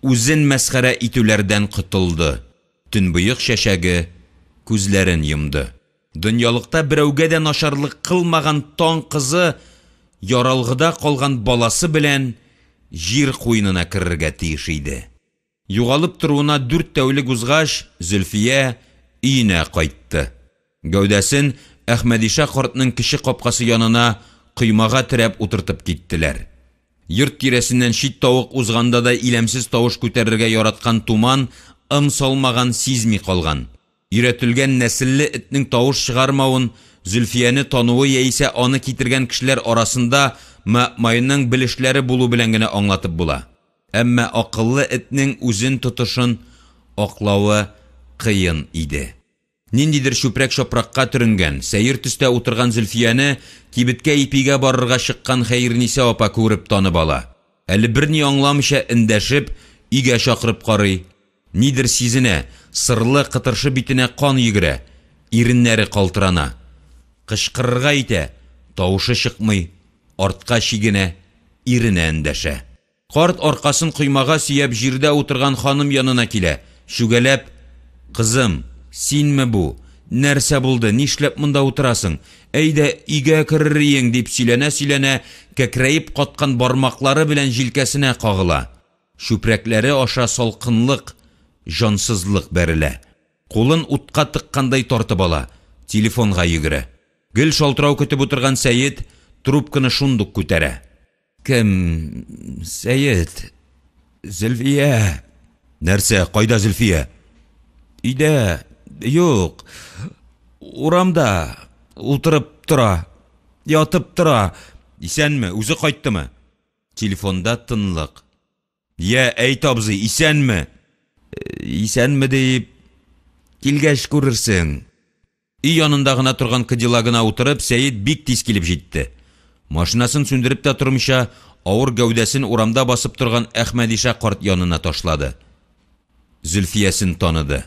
үзен мәсхәрә итүләрдән котылды, төнбоек чәчәге күзләрен йомды. Дөньялыкта берәүгә дә начарлык кылмаган таң кызы яралгыда калган баласы белән җир куенына керергә тиеш иде. Югалып торуына дүрт тәүлек узгач, Зөлфия өенә кайтты. Гәүдәсен Әхмәдиша картның кече капкасы янына коймага терәп утыртып киттеләр. Йорт тирәсеннән чит тавык узганда да иләмсез тавыш күтәрергә яраткан Туман ым салмаган, сизми калган. Өйрәтелгән нәселле этнең тавыш чыгармавын Зөлфияне тануы яисә аны китергән кешеләр арасында маэмайның белешләре булу белән генә аңлатып була. Әмма акыллы этнең үзен тотышын аклавы кыен иде. Ниндидер чүпрәк-чапракка төренгән, сәер төстә утырган Зөлфияне кибеткә ипигә барырга чыккан Хәерниса апа күреп танып ала. Әле берни аңламыйча эндәшеп, өйгә чакырып карый. Нидер сизенә, сырлы, кытыршы битенә кан йөгерә, иреннәре калтырана. Кычкырырга итә, тавышы чыкмый, артка чигенә, иренә эндәшә. Карт аркасын коймага сөяп җирдә утырган ханым янына килә, чүгәләп, Кызым, синме бу? Нәрсә булды, нишләп монда утырасың? Әйдә, өйгә керериең, дип сөйләнә-сөйләнә, кәкрәеп каткан бармаклары белән җилкәсенә кагыла. Чүпрәкләре аша салкынлык, җансызлык бәрелә. Кулын утка тыккандай тартып ала, телефонга йөгерә. Гел шалтырау көтеп утырган Сәет трубканы шундук күтәрә. Кем? Сәет. Зөлфия. Нәрсә, кайда Зөлфия? Өйдә. Юк. Урамда. Утырып тора. Ятып тора. Исәнме? Үзе кайттымы? Телефонда тынлык. Я, әйт, абзый, исәнме? Исәнме дип, килгәч күрерсең. Өй янында гына торган кадиллагына утырып, Сәет бик тиз килеп җитте. Машинасын сүндереп тә тормыйча, авыр гәүдәсен урамда басып торган Әхмәдиша карт янына ташлады. Зөлфиясен таныды.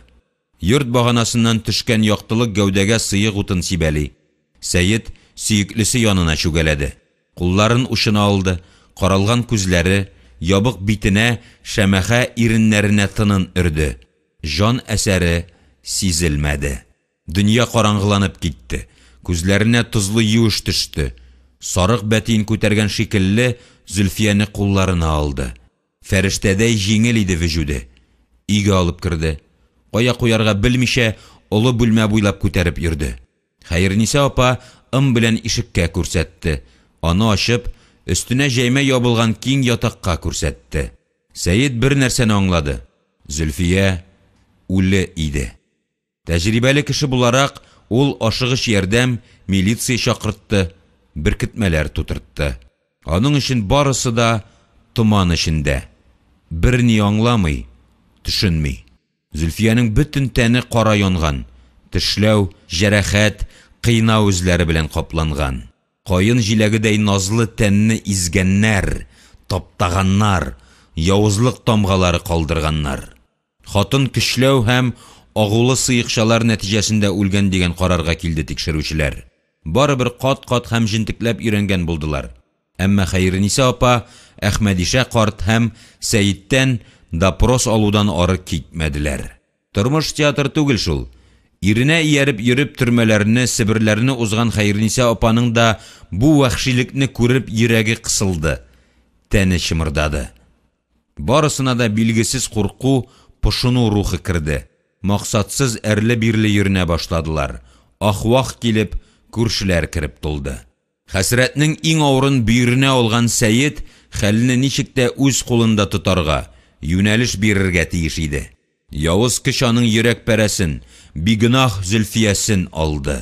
Йорт баганасыннан төшкән яктылык гәүдәгә сыек утын сибәли. Сәет сөеклесе янына чүгәләде. Кулларын учына алды, каралган күзләре, ябык битенә, шәмәхә иреннәренә тынын өрде. Җан әсәре сизелмәде. Дөнья караңгыланып китте. Күзләренә тозлы юеш төште. Сарык бәтиен күтәргән шикелле, Зөлфияне кулларына алды. Фәрештәдәй җиңел иде вөҗүде. Өйгә алып керде. Кая куярга белмичә, олы бүлмә буйлап күтәреп йөрде. Хәерниса апа ым белән ишеккә күрсәтте. Аны ачып, өстенә җәймә ябылган киң ятакка күрсәтте. Сәет бер нәрсәне аңлады, Зөлфия үле иде. Тәҗрибәле кеше буларак, ул ашыгыч ярдәм, милиция чакыртты, беркетмәләр тутыртты. Аның өчен барысы да томан эчендә. Берни аңламый, төшенми. Зөлфиянең бөтен тәне кара янган, тешләү, җәрәхәт, кыйнау эзләре белән капланган. Каен җиләгедәй назлы тәнне изгәннәр, таптаганнар, явызлык тамгалары калдырганнар. Хатын көчләү һәм агулы сыекчалар нәтиҗәсендә үлгән дигән карарга килде тикшерүчеләр. Барыбер кат-кат һәм җентекләп өйрәнгән булдылар. Әмма Хәерниса апа Әхмәдишә карт һәм Сәеттән допрос алудан ары китмәделәр. Тормыш театр түгел шул. Иренә ияреп йөреп төрмәләрне, Себерләрне узган Хәерниса апаның да бу вәхшилекне күреп йөрәге кысылды, тәне чымырдады. Барысына да билгесез курку, пошыну рухы керде. Максатсыз әрле-бирле йөренә башладылар. Ах-вах килеп, күршеләр кереп тулды. Хәсрәтнең иң авырын бөеренә алган Сәет хәлне ничек тә үз кулында тотарга, юнәлеш бирергә тиеш иде. Явыз көч аның йөрәк парәсен, бигөнаһ Зөлфиясен алды.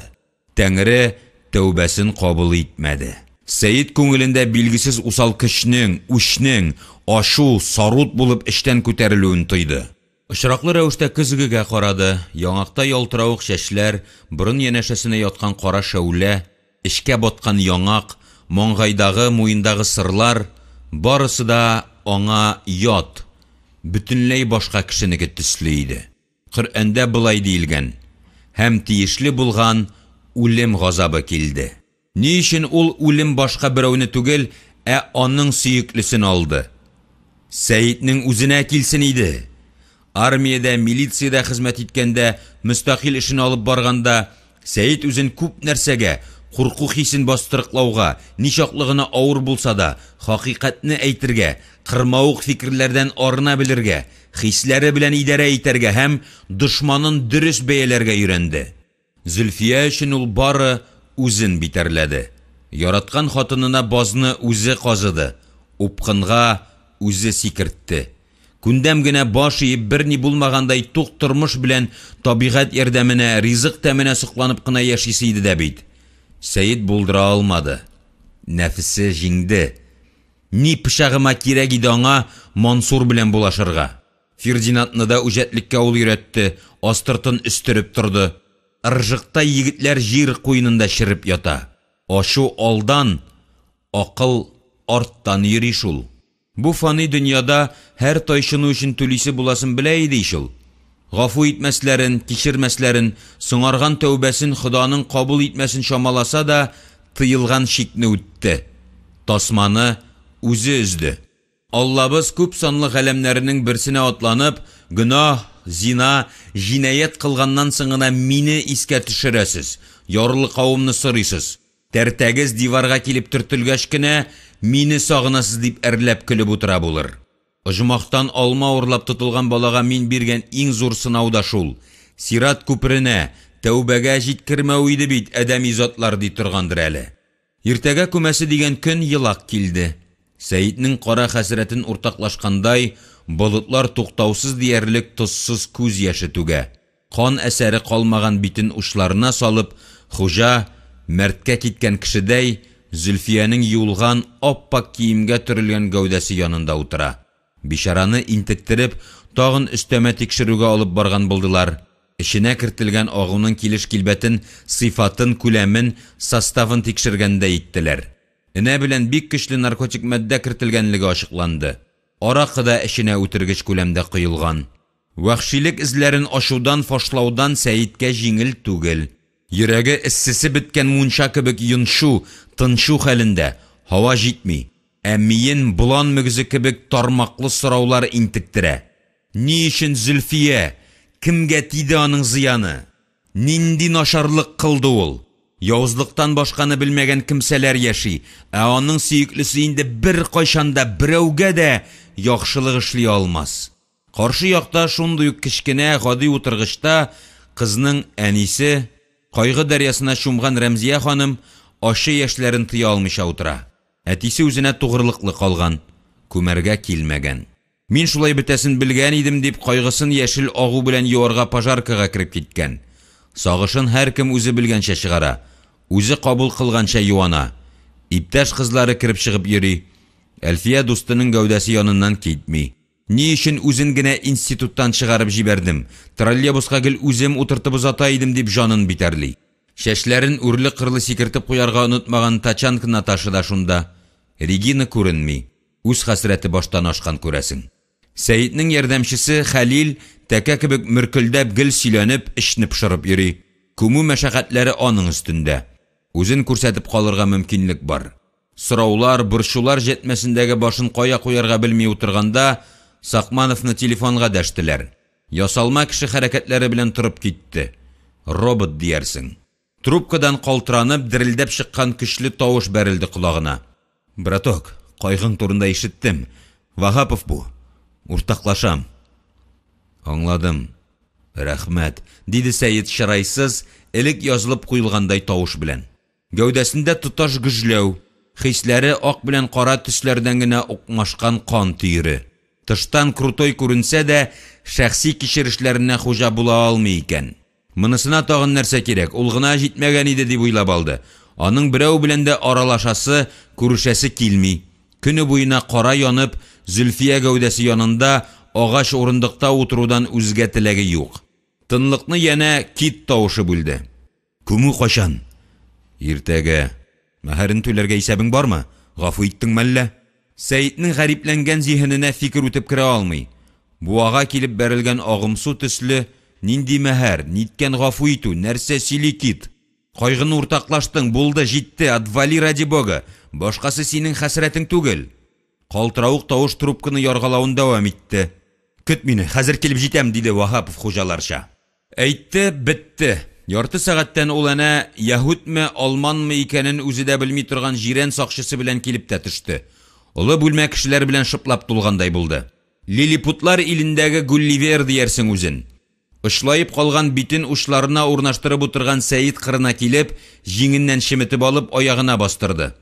Тәңре тәүбәсен кабул итмәде. Сәет күңелендә билгесез усал көчнең, үчнең, ачу, сарут булып эчтән күтәрелүен тойды. Очраклы рәвештә көзгегә карады, яңакта ялтыравык чәчләр, борын янәшәсенә яткан кара шәүлә, эчкә баткан яңак, маңгайдагы, муендагы сырлар, барысы да аңа ят, бөтенләй башка кешенеке төсле иде. Коръәндә болай диелгән, Һәм тиешле булган үлем газабы килде. Ни өчен ул үлем башка берәүне түгел, ә аның сөеклесен алды? Сәетнең үзенә килсен иде! Армиядә, милициядә хезмәт иткәндә, мөстәкыйль эшен алып барганда, Сәет үзен күп нәрсәгә, курку хисен бастырыклауга, ничаклы гына авыр булса да, хакыйкатьне әйтергә, кырмавык фикерләрдән арына белергә, хисләре белән идарә итәргә һәм дошманын дөрес бәяләргә өйрәнде. Зөлфия өчен ул бары үзен битәрләде. Яраткан хатынына базны үзе казыды, упкынга үзе сикертте. Күндәм генә баш иеп, берни булмагандай тук тормыш белән табигать ярдәменә, ризык тәменә сокланып кына яшисе иде дә бит. Сәет булдыра алмады. Нәфесе җиңде. Ни пычагыма кирәк иде аңа Мансур белән булашырга? Фердинандны да үҗәтлеккә ул өйрәтте, астыртын өстереп торды. Ыржыктай егетләр җир куенында череп ята. Ачу алдан, акыл арттан йөри шул. Бу фани дөньяда һәр тайчыну өчен түлисе буласын белә иде ич ул. Гафу итмәсләрен, кичермәсләрен, соңарган тәүбәсен Ходаның кабул итмәсен чамаласа да, тыелган чикне үтте. Тасманы үзе өзде. Аллабыз күп санлы галәмнәренең берсенә атланып, гөнаһ, зина, җинаять кылганнан соң гына мине искә төшерәсез, ярлыкавымны сорыйсыз. Тәртәгез диварга килеп төртелгәч кенә мине сагынасыз дип әрләп көлеп утыра булыр. Оҗмахтан алма урлап тотылган балага мин биргән иң зур сынау да шул, сират күперенә, тәүбәгә җиткермәү иде бит, адәми затлар, ди торгандыр әле. Иртәгә күмәсе дигән көн елак килде. Сәетнең кара хәсрәтен уртаклашкандай, болытлар туктаусыз диярлек тозсыз күз яше түгә. Кан әсәре калмаган битен учларына салып, хуҗа, мәрткә киткән кешедәй, Зөлфиянең юылган, ап-ак киемгә төрелгән гәүдәсе янында утыра. Бичараны интектереп, тагын өстәмә тикшерүгә алып барган булдылар. Эченә кертелгән агуның килеш-килбәтен, сыйфатын, күләмен, составын тикшергәндәй иттеләр. Энә белән бик көчле наркотик матдә кертелгәнлеге ачыкланды. Аракы да эченә үтергеч күләмдә коелган. Вәхшилек эзләрен ачудан, фашлаудан Сәеткә җиңел түгел. Йөрәге эссесе беткән мунча кебек йончу, тынчу хәлендә, һава җитми. Ә миен болан мөгезе кебек тармаклы сораулар интектерә. Ни өчен Зөлфия? Кемгә тиде аның зыяны? Нинди начарлык кылды ул? Явызлыктан башканы белмәгән кемсәләр яши, ә аның сөеклесе инде беркайчан да берәүгә дә яхшылык эшли алмас. Каршы якта шундый ук кечкенә, гади утыргычта кызның әнисе, кайгы дәрьясына чумган Рәмзия ханым, ачы яшьләрен тыя алмыйча утыра. Әтисе үзенә тугрылыклы калган, күмәргә килмәгән. Мин шулай бетәсен белгән идем, дип, кайгысын яшел агу белән юарга пожаркага кереп киткән. Сагышын һәркем үзе белгәнчә чыгара, үзе кабул кылганча юана. Иптәш кызлары кереп-чыгып йөри. Әлфия дустының гәүдәсе яныннан китми. Ни өчен үзен генә институттан чыгарып җибәрдем, троллейбуска гел үзем утыртып озата идем, дип җанын битәрли. Чәчләрен үрле-кырлы сикертеп куярга онытмаган тачанка Наташа да шунда. Регина күренми. Үз хәсрәте баштан ашкан, күрәсең. Сәетнең ярдәмчесе Хәлил тәкә кебек мөркелдәп гел сөйләнеп, эчне пошырып йөри. Күмү мәшәкатьләре аның өстендә. Үзен күрсәтеп калырга мөмкинлек бар. Сораулар, борчулар җәтмәсендәге башын кая куярга белми утырганда, Сакмановны телефонга дәштеләр. Ясалма кеше хәрәкәтләре белән торып китте. Робот диярсең. Трубкадан калтыранып, дерелдәп чыккан көчле тавыш бәрелде колагына. «Браток, кайгың турында ишеттем. Ваһапов бу. Уртаклашам». «Аңладым. Рәхмәт», – диде Сәет чырайсыз, элек язылып куелгандай тавыш белән. Гәүдәсендә тоташ гөжләү, хисләре ак белән кара төсләрдән генә укмашкан кан төере. Тыштан крутой күренсә дә, шәхси кичерешләренә хуҗа була алмый икән. Монысына тагын нәрсә кирәк, ул гына җитмәгән иде дип уйлап алды. Аның берәү белән дә аралашасы, күрешәсе килми. Көне буена кара янып, Зөлфия гәүдәсе янында агач урындыкта утырудан үзгә теләге юк. Тынлыкны янә кит тавышы бүлде. Күмү кайчан? Иртәгә. Мәһәрен түләргә исәбең бармы? Гафу иттең мәллә? Сәетнең гарипләнгән зиһененә фикер үтеп керә алмый. Буага килеп бәрелгән агымсу төсле, нинди мәһәр, ниткән гафу итү, нәрсә сөйли кит? Кайгыны уртаклаштың, булды, җитте, отвали ради бога! Башкасы синең хәсрәтең түгел! Калтыравык тавыш трубканы яргалавын дәвам итте. Көт мине, хәзер килеп җитәм, диде Ваһапов хуҗаларча. Әйтте, бетте. Ярты сәгатьтән ул әнә, яһүдме, алманмы икәнен үзе дә белми торган җирән сакчысы белән килеп тә төште. Олы бүлмә кешеләр белән шыплап тулгандай булды. Лилипутлар илендәге Гулливер диярсең үзен. Очлаеп калган битен учларына урнаштырып утырган Сәет кырына килеп, җиңеннән чеметеп алып, аягына бастырды.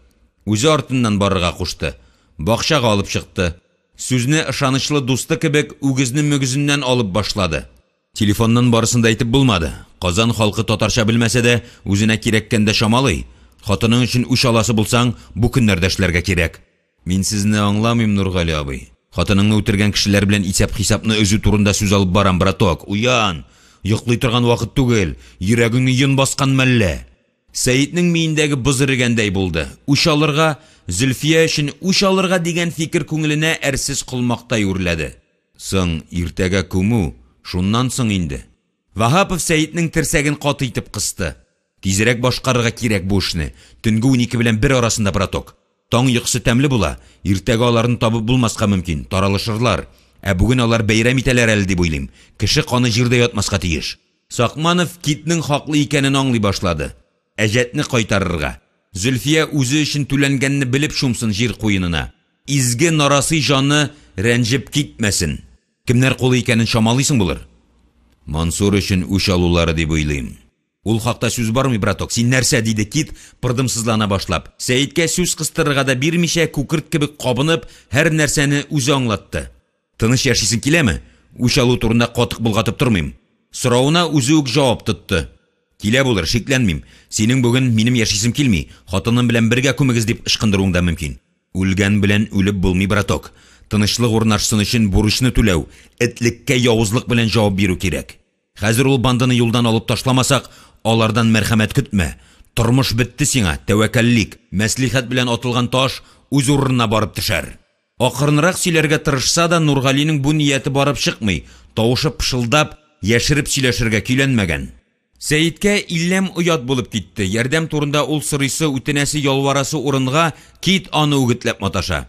Үзе артыннан барырга кушты. Бакчага алып чыкты. Сүзне ышанычлы дусты кебек үгезне мөгезеннән алып башлады. Телефоннан барысын да әйтеп булмады. Казан халкы татарча белмәсә дә, үзенә кирәккәндә чамалый. Хатының өчен үч аласы булсаң, бу көннәрдә эшләргә кирәк. Мин сезне аңламыйм, Нургали абый. Хатыныңны үтергән кешеләр белән исәп-хисапны өзү турында сүз алып барам, браток. Уян! Йоклый торган вакыт түгел. Йөрәгеңне йон баскан мәллә? Сәетнең миендәге боз эрегәндәй булды. Үч алырга, Зөлфия өчен үч алырга дигән фикер күңеленә әрсез колмактай үрләде. Соң, иртәгә күмү, шуннан соң инде. Ваһапов Сәетнең терсәген каты итеп кысты. Тизрәк башкарырга кирәк бу эшне. Төнге унике белән бер арасында, браток. Таң йокысы тәмле була. Иртәгә аларны табып булмаска мөмкин, таралышырлар. Ә бүген алар бәйрәм итәләр әле дип уйлыйм. Кеше каны җирдә ятмаска тиеш. Сакманов Китның хаклы икәнен аңлый башлады. Әҗәтне кайтарырга. Зөлфия үзе өчен түләнгәнне белеп чумсын җир куенына. Изге нарасый җаны рәнҗеп китмәсен. Кемнәр кулы икәнен чамалыйсың булыр. Мансур өчен үч алулары дип уйлыйм. Ул хакта сүз бармый, браток, син нәрсә, диде Кит, пырдымсызлана башлап. Сәеткә сүз кыстырырга да бирмичә, күкерт кебек кабынып, һәр нәрсәне үзе аңлатты. Тыныч яшисең киләме? Үч алу турында катык болгатып тормыйм. Соравына үзе үк җавап тотты. Килә булыр, шикләнмим. Синең бүген минем яшисем килми, хатыным белән бергә күмегез дип ычкындыруың да мөмкин. Үлгән белән үлеп булмый, браток. Тынычлык урнашсын өчен бурычны түләү, этлеккә явызлык белән җавап бирү кирәк. Хәзер ул банданы юлдан алып ташламасак, алардан мәрхәмәт көтмә. Тормыш бетте сиңа, тәвәккәллик. Мәслихәт белән атылган таш үз урынына барып төшәр. Акрынрак сөйләргә тырышса да, Нургалинең бу нияте барып чыкмый, тавышы пышылдап, яшереп сөйләшергә көйләнмәгән. Сәеткә илләм оят булып китте, ярдәм турында ул сорыйсы, үтенәсе, ялварасы урынга Кит аны үгетләп маташа.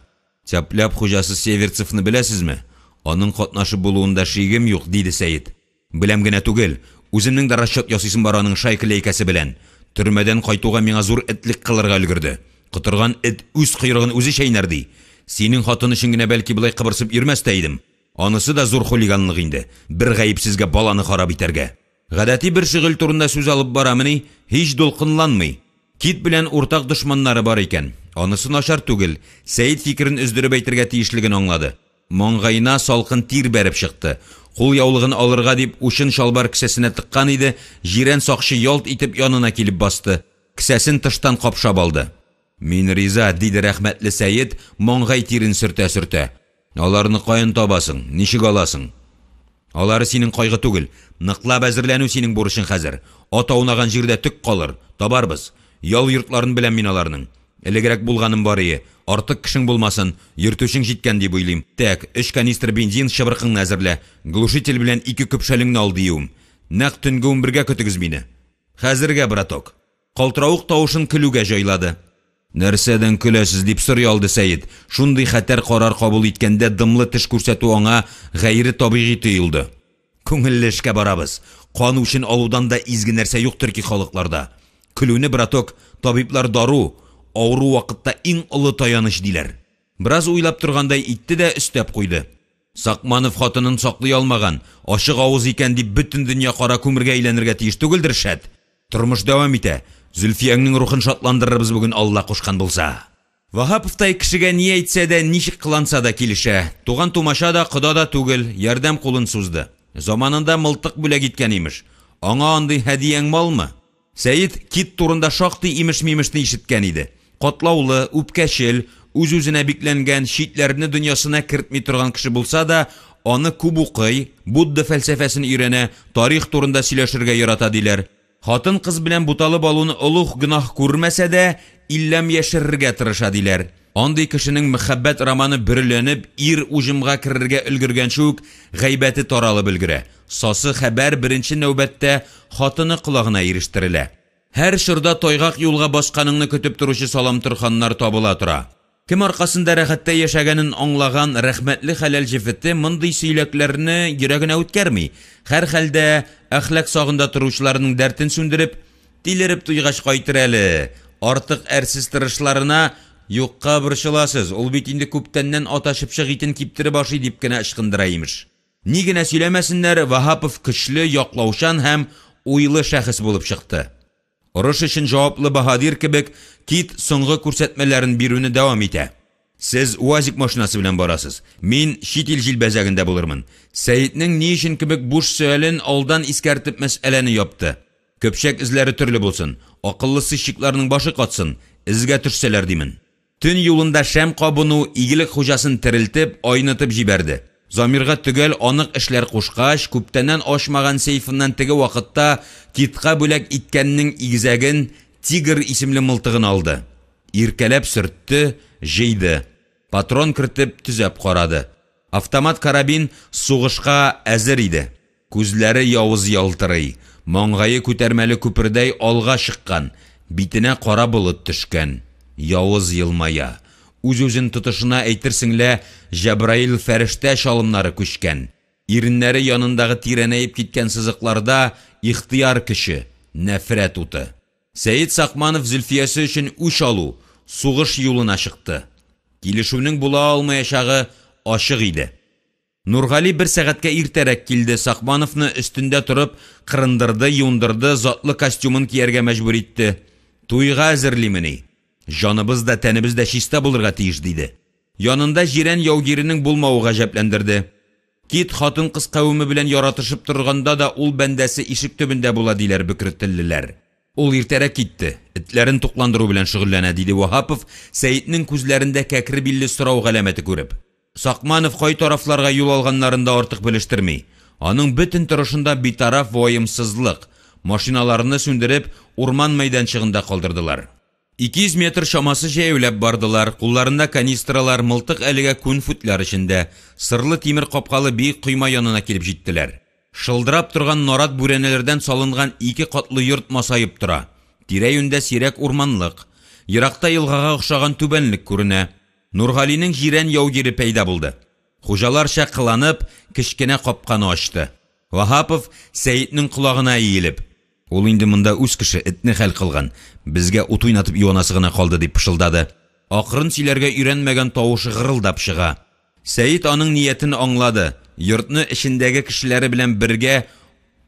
Тяп-ляп хуҗасы Северцевны беләсезме? Аның катнашы булуында шигем юк, диде Сәет. Беләм генә түгел, үземнең дә расчет ясыйсым бар аның шайка-ләйкәсе белән. Төрмәдән кайтуга миңа зур этлек кылырга өлгерде. Котырган эт үз койрыгын үзе чәйнәр, ди. Синең хатын өчен генә бәлки болай кыбырсып йөрмәс тә идем. Анысы да зур хулиганлык инде, бер гаепсезгә баланы харап итәргә. Гадәти бер шөгыль турында сүз алып барамыни, һич дулкынланмый. Кит белән уртак дошманнары бар икән. Анысы начар түгел, Сәет фикерен өздереп әйтергә тиешлеген аңлады. Маңгаена салкын тир бәреп чыкты. Кулъяулыгын алырга дип учын чалбар кесәсенә тыккан иде, җирән сакчы ялт итеп янына килеп басты, кесәсен тыштан капшап алды. Мин риза, диде рәхмәтле Сәет, маңгай тирен сөртә-сөртә. Аларны каян табасың, ничек аласың? Алары синең кайгы түгел. Ныклап әзерләнү синең бурычың хәзер. Ат аунаган җирдә төк калыр, табарбыз. Ял йортларын беләм мин аларның. Элегрәк булганым бар ие. Артык кешең булмасын, йөртүчең җиткән дип уйлыйм. Тәк, өч канистр бензин, чыбыркыңны әзерлә. Глушитель белән ике көпшәлеңне ал диюем. Нәкъ төнге унбергә көтегез мине. Хәзергә, браток. Калтыравык тавышын көлүгә җайлады. Нәрсәдән көләсез, дип сорый алды Сәет. Шундый хәтәр карар кабул иткәндә дымлы теш күрсәтү аңа гайре табигый тоелды. Күңелле эшкә барабыз. Кан үчен алудан да изге нәрсә юк төрки халыкларда. Көлүне, браток, табиблар дару, авыру вакытта иң олы таяныч диләр. Бераз уйлап торгандай итте дә өстәп куйды. Сакманов хатынын саклый алмаган, ачык авыз икән дип бөтен дөнья кара күмергә әйләнергә тиеш түгелдер, шәт. Тормыш дәвам итә. Зөлфияңнең рухын шатландырырбыз бүген Алла кушкан булса. Ваһаповтай кешегә ни әйтсә дә, ничек кыланса да килешә. Туган-тумача да, кода да түгел, ярдәм кулын сузды. Заманында мылтык бүләк иткән, имеш. Аңа андый һәдияң малмы? Сәет Кит турында шактый имеш-мимешне ишеткән иде. Катлаулы, үпкәчел, үз-үзенә бикләнгән, читләрне дөньясына кертми торган кеше булса да, аны күп укый, Будда фәлсәфәсен өйрәнә, тарих турында сөйләшергә ярата, диләр. Хатын-кыз белән буталып алуны олуг гөнаһ күрмәсә дә, илләм яшерергә тырыша, диләр. Андый кешенең мәхәббәт романы бөреләнеп, ир уҗымга керергә өлгергәнче үк гайбәте таралып өлгерә. Сасы хәбәр беренче нәүбәттә хатыны колагына ирештерелә. Һәр чорда тайгак юлга басканыңны көтеп торучы саламторханнар табыла тора. Кем аркасында рәхәттә яшәгәнен аңлаган рәхмәтле хәләл җефете мондый сөйләкләрне йөрәгенә үткәрми, һәрхәлдә, әхлак сагында торучыларның дәртен сүндереп, Тилереп туйгач кайтыр әле, артык әрсез тырышларына, Юкка борчыласыз, ул бит инде күптәннән ата чыпчык итен киптереп ашый, дип кенә ычкындыра, имеш. Ни генә сөйләмәсеннәр, Ваһапов көчле, яклаучан һәм уйлы шәхес булып чыкты. Орыш өчен җаваплы баһадир кебек, Кит соңгы күрсәтмәләрен бирүне дәвам итә. Сез УАЗик машинасы белән барасыз, мин чит ил җилбәзәгендә булырмын. Сәетнең ни өчен кебек буш сөален алдан искәртеп мәсьәләне япты. Көпчәк эзләре төрле булсын, акыллы сыщикларның башы катсын, эзгә төшсәләр димен. Төн юлында шәм кабыну игелек хуҗасын терелтеп, айнытып җибәрде. Замирга төгәл, анык эшләр кушкач, күптәннән ачмаган сейфыннан теге вакытта Китка бүләк иткәннең игезәген, Тигр исемле мылтыгын алды. Иркәләп сөртте, җыйды. Патрон кертеп, төзәп карады. Автомат-карабин сугышка әзер иде. Күзләре явыз ялтырый, маңгае күтәрмәле күпердәй алга чыккан, битенә кара болыт төшкән. Явыз елмая. Үз-үзен тотышына әйтерсең лә Җәбраил фәрештә чалымнары күчкән. Иреннәре янындагы тирәнәеп киткән сызыкларда ихтыяр көче, нәфрәт уты. Сәет Сакманов Зөлфиясе өчен үч алу, сугыш юлына чыкты. Килешүнең була алмаячагы ачык иде. Нургали бер сәгатькә иртәрәк килде, Сакмановны өстендә торып кырындырды, юындырды, затлы костюмын кияргә мәҗбүр итте. Туйга әзерлимени? Җаныбыз да, тәнебез дә чиста булырга тиеш, диде. Янында җирән яугиренең булмавы гаҗәпләндерде. Кит хатын-кыз кавеме белән яратышып торганда да ул бәндәсе ишек төбендә була, диләр бөкре теллеләр. Ул иртәрәк китте, этләрен тукландыру белән шөгыльләнә, диде Ваһапов, Сәетнең күзләрендә кәкре билле сорау галәмәте күреп. Сакманов кай тарафларга юл алганнарын да артык белештерми. Аның бөтен торышында битараф ваемсызлык. Машиналарны сүндереп, урман мәйданчыгында калдырдылар. 200 метр чамасы җәяүләп бардылар, кулларында канистралар, мылтык әлегә күн футляр эчендә. Сырлы тимер капкалы биек койма янына килеп җиттеләр. Шылдырап торган нарат бүрәнәләрдән салынган ике катлы йорт масаеп тора. Тирә-юньдә сирәк урманлык. Еракта елгага охшаган түбәнлек күренә. Нургалинең җирән яугире пәйда булды. Хуҗаларча кыланып, кечкенә капканы ачты. Ваһапов, Сәетнең колагына иелеп. Ул инде монда үз кеше, этне хәл кылган. Безгә ут уйнатып юанасы гына калды, дип пышылдады. Акрын сөйләргә өйрәнмәгән тавышы гырылдап чыга. Сәет аның ниятен аңлады, йортны эчендәге кешеләре белән бергә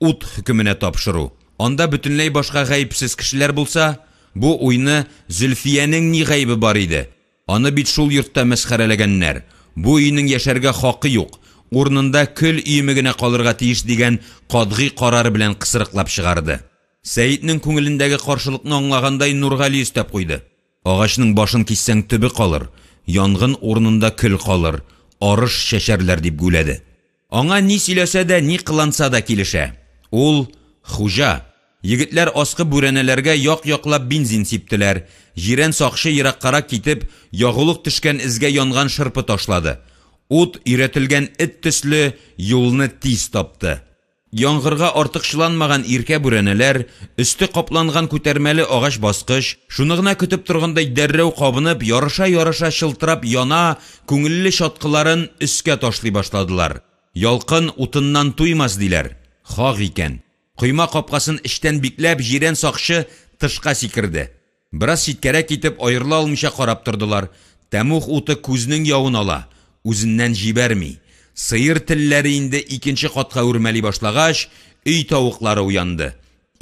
ут хөкеменә тапшыру. Анда бөтенләй башка гаепсез кешеләр булса, бу уйны Зөлфиянең ни гаебе бар иде? Аны бит шул йортта мәсхәрәләгәннәр. Бу өйнең яшәргә хакы юк, урынында көл өеме генә калырга тиеш дигән катгый карар белән кысрыклап чыгарды. Сәетнең күңелендәге каршылыкны аңлагандай Нургали өстәп куйды. Агачның башын киссәң төбе калыр, янгын урынында көл калыр, арыш чәчәрләр, дип гүләде. Аңа ни сөйләсә дә, ни кыланса да килешә. Ул, хуҗа. Егетләр аскы бүрәнәләргә як-яклап бензин сиптеләр. Җирән сакчы ераккарак китеп, ягулык төшкән эзгә янган шырпы ташлады. Ут, өйрәтелгән эт төсле, юлны тиз тапты. Яңгырга артык чыланмаган иркә бүрәнәләр, өсте капланган күтәрмәле агач баскыч, шуны гына көтеп торгандай дәррәү кабынып, ярыша-ярыша чылтырап яна, күңелле чаткыларын өскә ташлый башладылар. Ялкын утыннан туймас, диләр. Хак икән. Койма капкасын эчтән бикләп, җирән сакчы тышка сикерде. Бераз читкәрәк китеп, аерыла алмыйча карап тордылар. Тәмуг уты күзнең явын ала, үзеннән җибәрми. Сыер телләре инде икенче катка үрмәли башлагач, өй тавыклары уянды.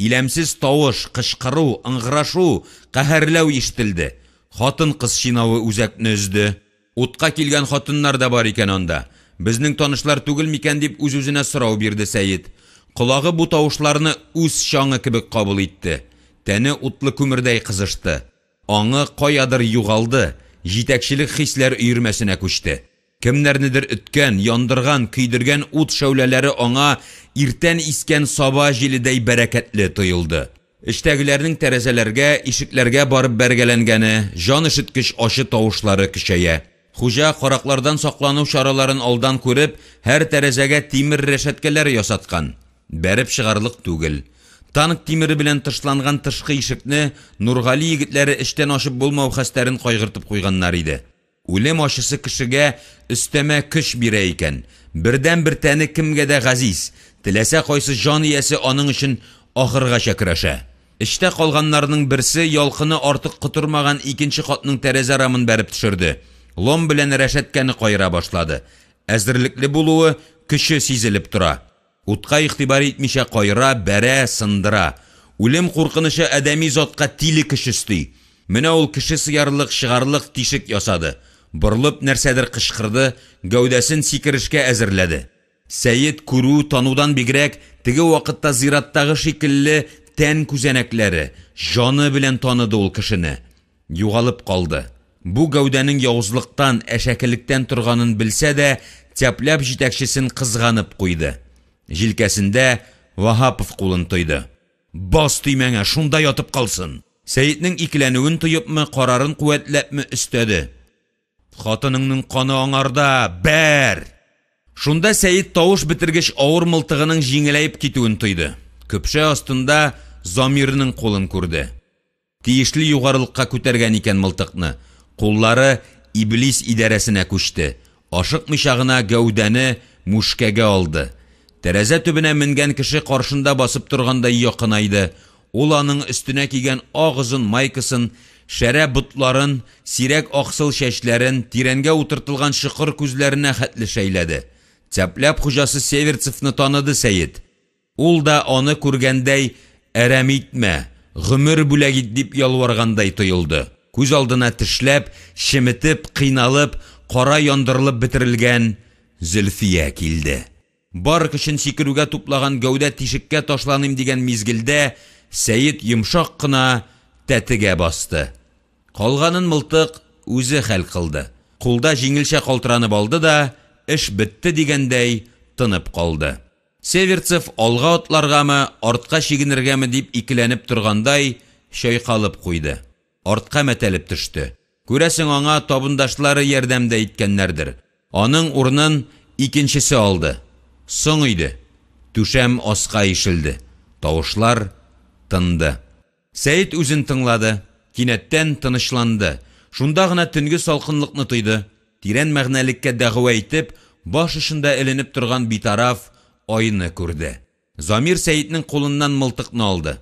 Иләмсез тавыш, кычкыру, ыңгырашу, каһәрләү ишетелде. Хатын-кыз чинавы үзәкне өзде. Утка килгән хатыннар да бар икән анда. Безнең танышлар түгел микән дип үз-үзенә сорау бирде Сәет. Колагы бу тавышларны үз чаңы кебек кабул итте. Тәне утлы күмердәй кызышты. Аңы каядыр югалды, җитәкчелек хисләр өермәсенә күчте. Кемнәрнедер өткән, яндырган, көйдергән ут шәүләләре аңа иртән искән саба җиледәй бәрәкәтле тоелды. Эчтәгеләрнең тәрәзәләргә, ишекләргә барып бәргәләнгәне, җан өшеткеч ачы тавышлары көчәя. Хуҗа, караклардан саклану чараларын алдан күреп, һәр тәрәзәгә тимер рәшәткәләр ясаткан. Бәреп чыгарлык түгел. Танк тимере белән тышланган тышкы ишекне Нургали егетләре эчтән ачып булмау хәстәрен кайгыртып куйганнар иде. Үлем ачысы кешегә өстәмә көч бирә икән. Бердәнбер тәне кемгә дә газиз, теләсә кайсы җан иясе аның өчен ахыргача көрәшә. Эчтә калганнарның берсе ялкыны артык котырмаган икенче катның тәрәзә рамын бәреп төшерде. Лом белән рәшәткәне каера башлады. Әзерлекле булуы, көче сизелеп тора. Утка игътибар итмичә каера, бәрә, сындыра. Үлем куркынычы адәми затка тиле көч өсти. Менә ул кеше сыярлык, чыгарлык тишек ясады. Борылып нәрсәдер кычкырды, гәүдәсен сикерешкә әзерләде. Сәет күрү, танудан бигрәк, теге вакытта зираттагы шикелле тән күзәнәкләре, җаны белән таныды ул кешене. Югалып калды. Бу гәүдәнең явызлыктан, әшәкелектән торганын белсә дә, Тяп-ляп җитәкчесен кызганып куйды. Җилкәсендә Ваһапов кулын тойды. Бас төймәңә, шунда ятып калсын! Сәетнең икеләнүен тоепмы, карарын куәтләпме өстәде. Хатыныңның каны аңарда, бәр! Шунда Сәет тавыш бетергеч авыр мылтыгының җиңеләеп китүен тойды. Көпшә астында Замирның кулын күрде. Тиешле югарылыкка күтәргән икән мылтыкны. Куллары Иблис идарәсенә күчте. Ашыкмыйча гына гәүдәне мушкәгә алды. Тәрәзә төбенә менгән кеше каршында басып торгандай якынайды. Ул аның өстенә кигән ак озын майкасын, шәрә ботларын, сирәк аксыл чәчләрен, тирәнгә утыртылган чокыр күзләренә хәтле шәйләде. Тяп-ляп хуҗасы Северцевны таныды Сәет. Ул да аны күргәндәй, Әрәм итмә, гомер бүләк ит дип ялваргандай тоелды. Күз алдына тешләп, чеметеп, кыйналып, кара яндырылып бетерелгән Зөлфия килде. Бар көчен сикерүгә туплаган гәүдә тишеккә ташланыйм дигән мизгелдә Сәет йомшак кына тәтегә басты. Калганын мылтык үзе хәл кылды. Кулда җиңелчә калтыранып алды да, эш бетте дигәндәй, тынып калды. Северцев алга атларгамы, артка чигенергәме дип икеләнеп торгандай, чайкалып куйды. Артка мәтәлеп төште. Күрәсең, аңа табындашлары ярдәм дә иткәннәрдер. Аның урынын икенчесе алды. Соң иде. Түшәм аска ишелде. Тавышлар тынды. Сәет үзен тыңлады, кинәттән тынычланды. Шунда гына төнге салкынлыкны тойды. Тирән мәгънәлеккә дәгъва итеп, баш очында эленеп торган битараф айны күрде. Замир Сәетнең кулыннан мылтыкны алды.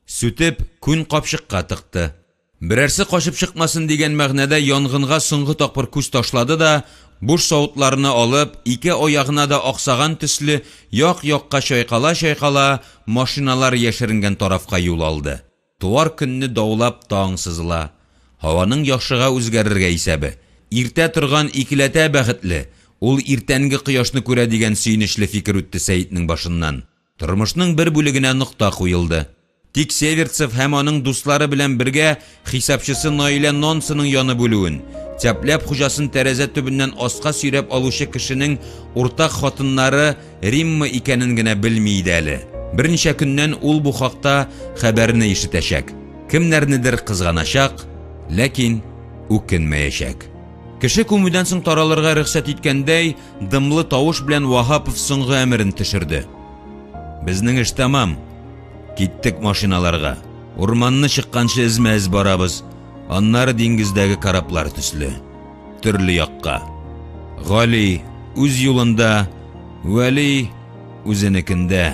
Сүтеп, күн капчыкка тыкты. Берәрсе качып чыкмасын дигән мәгънәдә янгынга соңгы тапкыр күз ташлады да, буш савытларны алып, ике аягына да аксаган төсле як-якка чайкала-чайкала, машиналар яшеренгән тарафка юл алды. Туар көнне даулап таң сызыла. Һаваның яхшыга үзгәрергә исәбе. Иртә торган икеләтә бәхетле, ул иртәнге кояшны күрә дигән сөенечле фикер үтте Сәетнең башыннан. Тормышның бер бүлегенә нокта куелды. Тик Северцев һәм аның дуслары белән бергә хисапчысы Наилә Нонсының янып үлүен, тяп-ляп хуҗасын тәрәзә төбеннән аска сөйрәп алучы кешенең уртак хатыннары Римма икәнен генә белми иде әле. Берничә көннән ул бу хакта хәбәрне ишетәчәк, кемнәрнедер кызганачак, ләкин үкенмәячәк. Кеше күмүдән соң таралырга рөхсәт иткәндәй, дымлы тавыш белән Ваһапов соңгы әмерен төшерде. Безнең эш тәмам. Киттек машиналарга. Урманны чыкканчы эзмә-эз барабыз. Аннары диңгездәге кораблар төсле. Төрле якка. Гали үз юлында, Вәли үзенекендә.